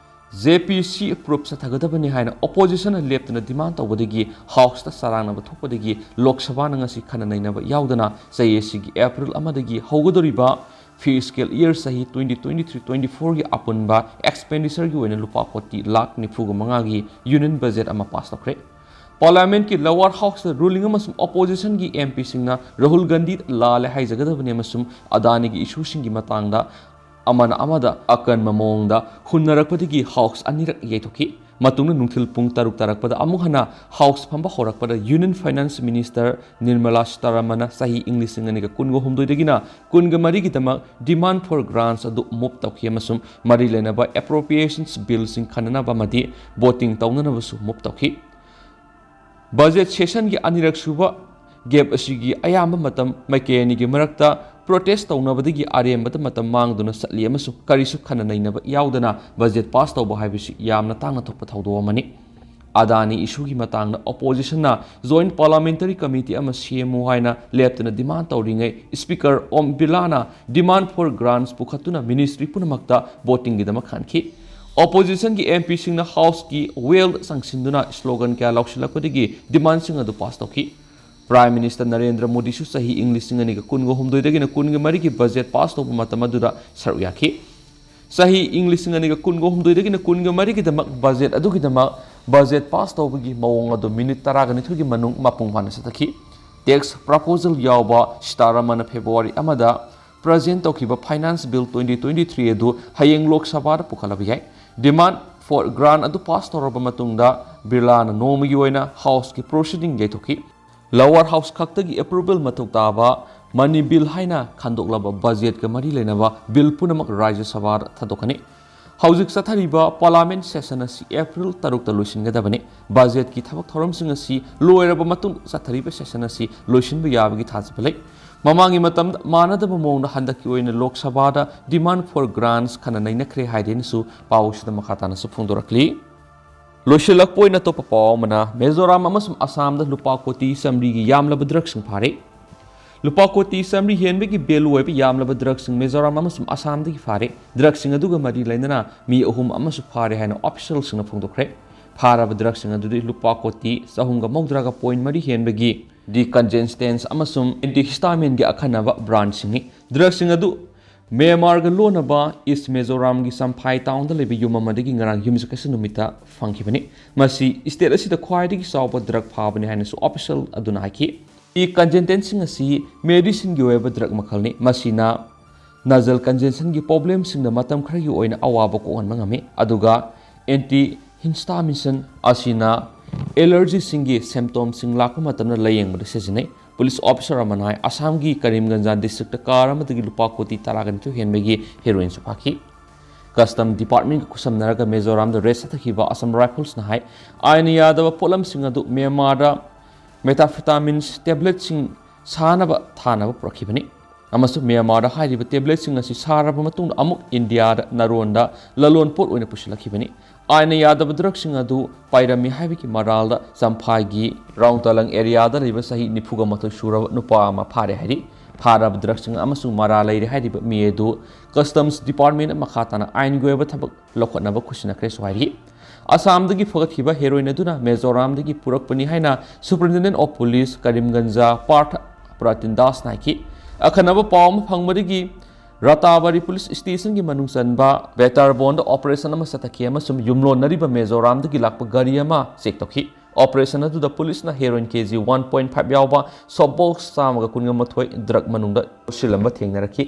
J P C proof ꯆꯠꯊꯒꯗꯕꯅꯤ ꯍꯥꯏꯅ oppositionꯅ ꯂꯦꯞꯇꯅ demand ꯇꯧꯕꯗꯒꯤ Houseꯇ ꯆꯔꯥꯡꯅꯕ ꯊꯣꯛꯄꯗꯒꯤ ꯂꯣꯛ ꯁꯚꯥꯅ ꯉꯁꯤ ꯈꯟꯅ ꯅꯩꯅꯕ ꯌꯥꯎꯗꯅ ꯆꯌꯦꯠꯁꯤꯒꯤ April ꯑꯃꯗꯒꯤ ꯍꯧꯒꯗꯧꯔꯤꯕ fiscal year ꯆꯍꯤ twenty twenty three twenty fourꯒꯤ ꯑꯄꯨꯟꯕ expenditureꯒꯤ ꯑꯣꯏꯅ ꯂꯨꯄꯥ ꯀꯣꯇꯤ ꯂꯥꯈ ꯅꯤꯐꯨꯒ ꯃꯉꯥꯒꯤ union budget ꯑꯃ pass ꯇꯧꯈ꯭ꯔꯦ꯫ Parliamentꯀꯤ lower houseꯇ ruling ꯑꯃꯁꯨꯡ oppositionꯒꯤ MPꯁꯤꯡꯅ ꯔꯥꯍꯨꯜ ꯒꯥꯟꯙꯤ ꯂꯥꯜꯂꯦ ꯍꯥꯏꯖꯒꯗꯕꯅꯤ ꯑꯃꯁꯨꯡ ꯑꯗꯥꯅꯤꯒꯤ issueꯁꯤꯡꯒꯤ ꯃꯇꯥꯡꯗ ꯑꯃꯅ ꯑꯃꯗ ꯑꯀꯟꯕ ꯃꯑꯣꯡꯗ ꯍꯨꯟꯅꯔꯛꯄꯗꯒꯤ House ꯑꯅꯤꯔꯛ ꯌꯩꯊꯣꯛꯈꯤ꯫ ꯃꯇꯨꯡꯗ ꯅꯨꯡꯊꯤꯜ ꯄꯨꯡ ꯇꯔꯨꯛ ꯇꯥꯔꯛꯄꯗ ꯑꯃꯨꯛ ꯍꯟꯅ House ꯐꯝꯕ ꯍꯧꯔꯛꯄꯗ Union Finance Minister Nirmala Sitharamanꯅ ꯆꯍꯤ ꯏꯪ ꯂꯤꯁꯤꯡ ꯑꯅꯤꯒ ꯀꯨꯟꯒ ꯍꯨꯝꯗꯣꯏꯗꯒꯤꯅ ꯀꯨꯟꯒ ꯃꯔꯤꯒꯤꯗꯃꯛ demand for grants ꯑꯗꯨ move ꯇꯧꯈꯤ ꯑꯃꯁꯨꯡ ꯃꯔꯤ ꯂꯩꯅꯕ appropriations billꯁꯤꯡ ꯈꯟꯅꯅꯕ ꯑꯃꯗꯤ voting ꯇꯧꯅꯅꯕꯁꯨ move ꯇꯧꯈꯤ꯫ Budget sessionꯒꯤ ꯑꯅꯤꯔꯛ ꯁꯨꯕ gap ꯑꯁꯤꯒꯤ ꯑꯌꯥꯝꯕ ꯃꯇꯝ ꯃꯥꯏꯀꯩ ꯑꯅꯤꯒꯤ ꯃꯔꯛꯇ protest ꯇꯧꯅꯕꯗꯒꯤ ꯑꯔꯦꯝꯕꯗ ꯃꯇꯝ ꯃꯥꯡꯗꯨꯅ ꯆꯠꯂꯤ ꯑꯃꯁꯨꯡ ꯀꯔꯤꯁꯨ ꯈꯟꯅ ꯅꯩꯅꯕ ꯌꯥꯎꯗꯅ budget pass ꯇꯧꯕ ꯍꯥꯏꯕꯁꯤ ꯌꯥꯝꯅ ꯇꯥꯡꯅ ꯊꯣꯛꯄ ꯊꯧꯗꯣꯛ ꯑꯃꯅꯤ꯫ ꯑꯗꯥꯅꯤ issueꯒꯤ ꯃꯇꯥꯡꯗ oppositionꯅ Joint Parliamentary Committee ꯑꯃ ꯁꯦꯝꯃꯨ ꯍꯥꯏꯅ ꯂꯦꯞꯇꯅ demand ꯇꯧꯔꯤꯉꯩ Speaker Om Birlana demand for grants ꯄꯨꯈꯠꯇꯨꯅ ministry ꯄꯨꯝꯅꯃꯛꯇ votingꯒꯤꯗꯃꯛ ꯈꯟꯈꯤ꯫ Oppositionꯒꯤ MPꯁꯤꯡꯅ Houseꯀꯤ wall ꯆꯪꯁꯤꯟꯗꯨꯅ slogan ꯀꯌꯥ ꯂꯥꯎꯁꯤꯜꯂꯛꯄꯗꯒꯤ demandꯁꯤꯡ ꯑꯗꯨ pass ꯇꯧꯈꯤ꯫ Prime Minister ꯅꯔꯦꯟꯗ꯭ꯔ ꯃꯣꯗꯤꯁꯨ ꯆꯍꯤ ꯏꯪ ꯂꯤꯁꯤꯡ ꯑꯅꯤꯒ ꯀꯨꯟꯒ ꯍꯨꯝꯗꯣꯏꯗꯒꯤꯅ ꯀꯨꯟꯒ ꯃꯔꯤꯒꯤ budget pass ꯇꯧꯕ ꯃꯇꯝ ꯑꯗꯨꯗ ꯁꯔꯨꯛ ꯌꯥꯈꯤ꯫ ꯆꯍꯤ ꯏꯪ ꯂꯤꯁꯤꯡ ꯑꯅꯤꯒ ꯀꯨꯟꯒ ꯍꯨꯝꯗꯣꯏꯗꯒꯤꯅ ꯀꯨꯟꯒ ꯃꯔꯤꯒꯤꯗꯃꯛ budget ꯑꯗꯨꯒꯤꯗꯃꯛ budget pass ꯇꯧꯕꯒꯤ ꯃꯑꯣꯡ ꯑꯗꯨ minute ꯇꯔꯥꯒ ꯅꯤꯊꯣꯏꯒꯤ ꯃꯅꯨꯡ ꯃꯄꯨꯡ ꯐꯥꯅ ꯆꯠꯊꯈꯤ꯫ Tax proposal ꯌꯥꯎꯕ ꯁꯤꯇꯥꯔꯥꯃꯟꯅ February ꯑꯃꯗ present ꯇꯧꯈꯤꯕ Finance Bill twenty twenty three ꯑꯗꯨ ꯍꯌꯦꯡ ꯂꯣꯛ ꯁꯚꯥꯗ ꯄꯨꯈꯠꯂꯕ ꯌꯥꯏ꯫ Demand for grant ꯑꯗꯨ pass ꯇꯧꯔꯕ ꯃꯇꯨꯡꯗ ꯕꯤꯔꯂꯥꯅ ꯅꯣꯡꯃꯒꯤ ꯑꯣꯏꯅ Houseꯀꯤ proceeding ꯌꯩꯊꯣꯛꯈꯤ꯫ Lower House ꯈꯛꯇꯒꯤ approval ꯃꯊꯧ ꯇꯥꯕ money bill ꯍꯥꯏꯅ ꯈꯟꯗꯣꯛꯂꯕ budgetꯀ ꯃꯔꯤ ꯂꯩꯅꯕ bill ꯄꯨꯝꯅꯃꯛ ꯔꯥꯖ꯭ꯌ ꯁꯚꯥꯗ ꯊꯥꯗꯣꯛꯀꯅꯤ꯫ ꯍꯧꯖꯤꯛ ꯆꯠꯊꯔꯤꯕ Parliament session ꯑꯁꯤ April ꯇꯔꯨꯛꯇ ꯂꯣꯏꯁꯤꯟꯒꯗꯕꯅꯤ꯫ Budgetꯀꯤ ꯊꯕꯛ ꯊꯧꯔꯝꯁꯤꯡ ꯑꯁꯤ ꯂꯣꯏꯔꯕ ꯃꯇꯨꯡ ꯆꯠꯊꯔꯤꯕ session ꯑꯁꯤ ꯂꯣꯏꯁꯤꯟꯕ ꯌꯥꯕꯒꯤ ꯊꯥꯖꯕ ꯂꯩ꯫ ꯃꯃꯥꯡꯒꯤ ꯃꯇꯝꯗ ꯃꯥꯟꯅꯗꯕ ꯃꯑꯣꯡꯗ ꯍꯟꯗꯛꯀꯤ ꯑꯣꯏꯅ ꯂꯣꯛ ꯁꯚꯥꯗ demand for grants ꯈꯟꯅ ꯅꯩꯅꯈ꯭ꯔꯦ ꯍꯥꯏꯗꯨꯅꯁꯨ ꯄꯥꯎ ꯑꯁꯤꯗ ꯃꯈꯥ ꯇꯥꯅꯁꯨ ꯐꯣꯡꯗꯣꯔꯛꯂꯤ꯫ ꯂꯣꯏꯁꯤꯜꯂꯛꯄ ꯑꯣꯏꯅ ꯑꯇꯣꯞꯄ ꯄꯥꯎ ꯑꯃꯅ, ꯃꯤꯖꯣꯔꯥꯝ ꯑꯃꯁꯨꯡ ꯑꯁꯥꯝꯗ ꯂꯨꯄꯥ ꯀꯣꯇꯤ ꯆꯥꯃꯔꯤꯒꯤ ꯌꯥꯝꯂꯕ ꯗ꯭ꯔꯒꯁꯤꯡ ꯐꯥꯔꯦ꯫ ꯂꯨꯄꯥ ꯀꯣꯇꯤ ꯆꯥꯃꯔꯤ ꯍꯦꯟꯕꯒꯤ ꯚꯦꯂꯨ ꯑꯣꯏꯕ ꯌꯥꯝꯂꯕ ꯗ꯭ꯔꯒꯁꯤꯡ ꯃꯤꯖꯣꯔꯥꯝ ꯑꯃꯁꯨꯡ ꯑꯁꯥꯝꯗꯒꯤ ꯐꯥꯔꯦ꯫ ꯗ꯭ꯔꯒꯁꯤꯡ ꯑꯗꯨꯒ ꯃꯔꯤ ꯂꯩꯅꯅ ꯃꯤ ꯑꯍꯨꯝ ꯑꯃꯁꯨ ꯐꯥꯔꯦ ꯍꯥꯏꯅ ꯑꯣꯐꯤꯁꯤꯌꯦꯜꯁꯤꯡꯅ ꯐꯣꯡꯗꯣꯛꯈ꯭ꯔꯦ꯫ ꯐꯥꯔꯕ ꯗ꯭ꯔꯒꯁꯤꯡ ꯑꯗꯨꯗꯤ ꯂꯨꯄꯥ ꯀꯣꯇꯤ ꯆꯍꯨꯝꯒ ꯃꯧꯗ꯭ꯔꯥꯒ ꯄꯣꯏꯟ ꯃꯔꯤ ꯍꯦꯟꯕꯒꯤ ꯗꯤꯀꯟꯖꯦꯁꯇꯦꯟꯁ ꯑꯃꯁꯨꯡ ꯑꯦꯟꯇꯤꯍꯤꯁꯇꯥꯃꯤꯟꯒꯤ ꯑꯈꯟꯅꯕ ꯕ꯭ꯔꯥꯟꯁꯤꯡꯅꯤ꯫ ꯗ꯭ꯔꯒꯁꯤꯡ ꯑꯗꯨ ꯃ꯭ꯌꯥꯟꯃꯥꯔꯒ ꯂꯣꯟꯅꯕ ꯏꯁ ꯃꯤꯖꯣꯔꯥꯝꯒꯤ ꯆꯝꯐꯥꯏ ꯇꯥꯎꯟꯗ ꯂꯩꯕ ꯌꯨꯝ ꯑꯃꯗꯒꯤ ꯉꯔꯥꯡ ꯌꯨꯝꯁꯀꯩꯁ ꯅꯨꯃꯤꯠꯇ ꯐꯪꯈꯤꯕꯅꯤ꯫ ꯃꯁꯤ ꯁ꯭ꯇꯦꯠ ꯑꯁꯤꯗ ꯈ꯭ꯋꯥꯏꯗꯒꯤ ꯆꯥꯎꯕ ꯗ꯭ꯔꯒ ꯐꯥꯕꯅꯤ ꯍꯥꯏꯅꯁꯨ ꯑꯣꯐꯤꯁꯤꯌꯦꯜ ꯑꯗꯨꯅ ꯍꯥꯏꯈꯤ꯫ ꯗꯤꯀꯟꯖꯦꯁꯇꯦꯟꯁꯁꯤꯡ ꯑꯁꯤ ꯃꯦꯗꯤꯁꯤꯟꯒꯤ ꯑꯣꯏꯕ ꯗ꯭ꯔꯒ ꯃꯈꯜꯅꯤ꯫ ꯃꯁꯤꯅ ꯅꯖꯜ ꯀꯟꯖꯦꯁꯟꯒꯤ ꯄ꯭ꯔꯣꯕ꯭ꯂꯦꯝꯁꯤꯡꯗ ꯃꯇꯝ ꯈꯔꯒꯤ ꯑꯣꯏꯅ ꯑꯋꯥꯕ ꯀꯣꯛꯍꯟꯕ ꯉꯝꯃꯤ, ꯑꯗꯨꯒ ꯑꯦꯟꯇꯤꯍꯤꯁꯇꯥꯃꯤꯟꯁꯤꯟ ꯑꯁꯤꯅ ꯑꯦꯂꯔꯖꯤꯁꯤꯡꯒꯤ ꯁꯤꯝꯇꯣꯝꯁꯤꯡ ꯂꯥꯛꯄ ꯃꯇꯝꯗ ꯂꯥꯌꯦꯡꯕꯗ ꯁꯤꯖꯤꯟꯅꯩ꯫ ꯄꯨꯂꯤꯁ ꯑꯣꯐꯤꯁꯥꯔ ꯑꯃꯅ ꯍꯥꯏ, ꯑꯁꯥꯝꯒꯤ ꯀꯔꯤꯝꯒꯟꯖ ꯗꯤꯁꯇ꯭ꯔꯤꯛꯇ ꯀꯥꯔ ꯑꯃꯗꯒꯤ ꯂꯨꯄꯥ ꯀꯣꯇꯤ ꯇꯔꯥꯒ ꯅꯤꯊꯣꯏ ꯍꯦꯟꯕꯒꯤ ꯍꯦꯔꯣꯏꯟꯁꯨ ꯐꯥꯈꯤ꯫ ꯀꯁꯇꯝ ꯗꯤꯄꯥꯔꯠꯃꯦꯟꯒ ꯈꯨꯠꯁꯝꯅꯔꯒ ꯃꯤꯖꯣꯔꯥꯝꯗ ꯔꯦꯗ ꯆꯠꯊꯈꯤꯕ ꯑꯁꯥꯝ ꯔꯥꯏꯐꯜꯁꯅ ꯍꯥꯏ, ꯑꯥꯏꯟꯅ ꯌꯥꯗꯕ ꯄꯣꯠꯂꯝꯁꯤꯡ ꯑꯗꯨ ꯃ꯭ꯌꯥꯟꯃꯥꯔꯗ ꯃꯦꯊꯥꯝꯐꯦꯇꯥꯃꯤꯟꯁ ꯇꯦꯕ꯭ꯂꯦꯠꯁꯤꯡ ꯁꯥꯅꯕ ꯊꯥꯅꯕ ꯄꯨꯔꯛꯈꯤꯕꯅꯤ ꯑꯃꯁꯨꯡ ꯃ꯭ꯌꯥꯟꯃꯥꯔꯗ ꯍꯥꯏꯔꯤꯕ ꯇꯦꯕ꯭ꯂꯦꯠꯁꯤꯡ ꯑꯁꯤ ꯁꯥꯔꯕ ꯃꯇꯨꯡꯗ ꯑꯃꯨꯛ ꯏꯟꯗꯤꯌꯥꯗ ꯅꯥꯔꯣꯟꯗ ꯂꯂꯣꯟ ꯄꯣꯠ ꯑꯣꯏꯅ ꯄꯨꯁꯤꯜꯂꯛꯈꯤꯕꯅꯤ꯫ ꯑꯥꯏꯟꯅ ꯌꯥꯗꯕ ꯗ꯭ꯔꯒꯁꯤꯡ ꯑꯗꯨ ꯄꯥꯏꯔꯝꯃꯤ ꯍꯥꯏꯕꯒꯤ ꯃꯔꯥꯜꯗ ꯆꯝꯐꯥꯏꯒꯤ ꯔꯥꯎꯇꯂꯪ ꯑꯦꯔꯤꯌꯥꯗ ꯂꯩꯕ ꯆꯍꯤ ꯅꯤꯐꯨꯒ ꯃꯥꯊꯣꯏ ꯁꯨꯔꯕ ꯅꯨꯄꯥ ꯑꯃ ꯐꯥꯔꯦ ꯍꯥꯏꯔꯤ꯫ ꯐꯥꯔꯕ ꯗ꯭ꯔꯒꯁꯤꯡ ꯑꯃꯁꯨꯡ ꯃꯔꯥ ꯂꯩꯔꯦ ꯍꯥꯏꯔꯤꯕ ꯃꯤ ꯑꯗꯨ ꯀꯁꯇꯝꯁ ꯗꯤꯄꯥꯔꯠꯃꯦꯟꯅ ꯃꯈꯥ ꯇꯥꯅ ꯑꯥꯏꯟꯒꯤ ꯑꯣꯏꯕ ꯊꯕꯛ ꯂꯧꯈꯠꯅꯕ ꯈꯨꯠꯁꯤꯟꯅꯈ꯭ꯔꯦꯁꯨ ꯍꯥꯏꯔꯤ꯫ ꯑꯁꯥꯝꯗꯒꯤ ꯐꯒꯠꯈꯤꯕ ꯍꯦꯔꯣꯏꯟ ꯑꯗꯨꯅ ꯃꯤꯖꯣꯔꯥꯝꯗꯒꯤ ꯄꯨꯔꯛꯄꯅꯤ ꯍꯥꯏꯅ ꯁꯨꯄꯔꯤꯟꯇꯦꯟꯗꯦꯟ ꯑꯣꯐ ꯄꯨꯂꯤꯁ ꯀꯔꯤꯝꯒꯟꯖ ꯄꯥꯔꯊ ꯄ꯭ꯔꯇꯤꯟꯗꯥꯁꯅ ꯍꯥꯏꯈꯤ꯫ ꯑꯈꯟꯅꯕ ꯄꯥꯎ ꯑꯃ ꯐꯪꯕꯗꯒꯤ ꯔꯥꯇꯥꯕꯥꯔꯤ ꯄꯨꯂꯤꯁ ꯁ꯭ꯇꯦꯁꯟꯒꯤ ꯃꯅꯨꯡ ꯆꯟꯕ ꯕꯦꯇꯥꯔꯕꯣꯟꯗ ꯑꯣꯄꯔꯦꯁꯟ ꯑꯃ ꯆꯠꯊꯈꯤ ꯑꯃꯁꯨꯡ ꯌꯨꯝꯂꯣꯟꯅꯔꯤꯕ ꯃꯤꯖꯣꯔꯥꯝꯗꯒꯤ ꯂꯥꯛꯄ ꯒꯥꯔꯤ ꯑꯃ ꯆꯦꯛ ꯇꯧꯈꯤ꯫ ꯑꯣꯄꯔꯦꯁꯟ ꯑꯗꯨꯗ ꯄꯨꯂꯤꯁꯅ ꯍꯦꯔꯣꯏꯟ ꯀꯦ ꯖꯤ ꯋꯥꯟ ꯄꯣꯏꯟ ꯐꯥꯏꯚ ꯌꯥꯎꯕ ꯁꯣꯞ ꯕꯣꯛꯁ ꯆꯥꯝꯃꯒ ꯀꯨꯟꯒ ꯃꯥꯊꯣꯏ ꯗ꯭ꯔꯒ ꯃꯅꯨꯡꯗ ꯄꯨꯁꯤꯜꯂꯝꯕ ꯊꯦꯡꯅꯔꯛꯈꯤ꯫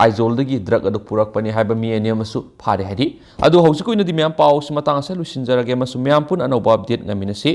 ꯑꯥꯏꯖꯣꯜꯗꯒꯤ ꯗ꯭ꯔꯒ ꯑꯗꯨ ꯄꯨꯔꯛꯄꯅꯤ ꯍꯥꯏꯕ ꯃꯤ ꯑꯅꯤ ꯑꯃꯁꯨ ꯐꯥꯔꯦ ꯍꯥꯏꯔꯤ꯫ ꯑꯗꯨ ꯍꯧꯖꯤꯛꯀꯤ ꯑꯣꯏꯅꯗꯤ ꯃꯌꯥꯝ ꯄꯥꯎ ꯑꯁꯤ ꯃꯇꯥꯡ ꯑꯁꯤꯗ ꯂꯣꯏꯁꯤꯟꯖꯔꯒꯦ ꯑꯃꯁꯨꯡ ꯃꯌꯥꯝ ꯄꯨꯟꯅ ꯑꯅꯧꯕ ꯑꯞꯗꯦꯠ ꯉꯥꯏꯃꯤꯟꯅꯁꯤ꯫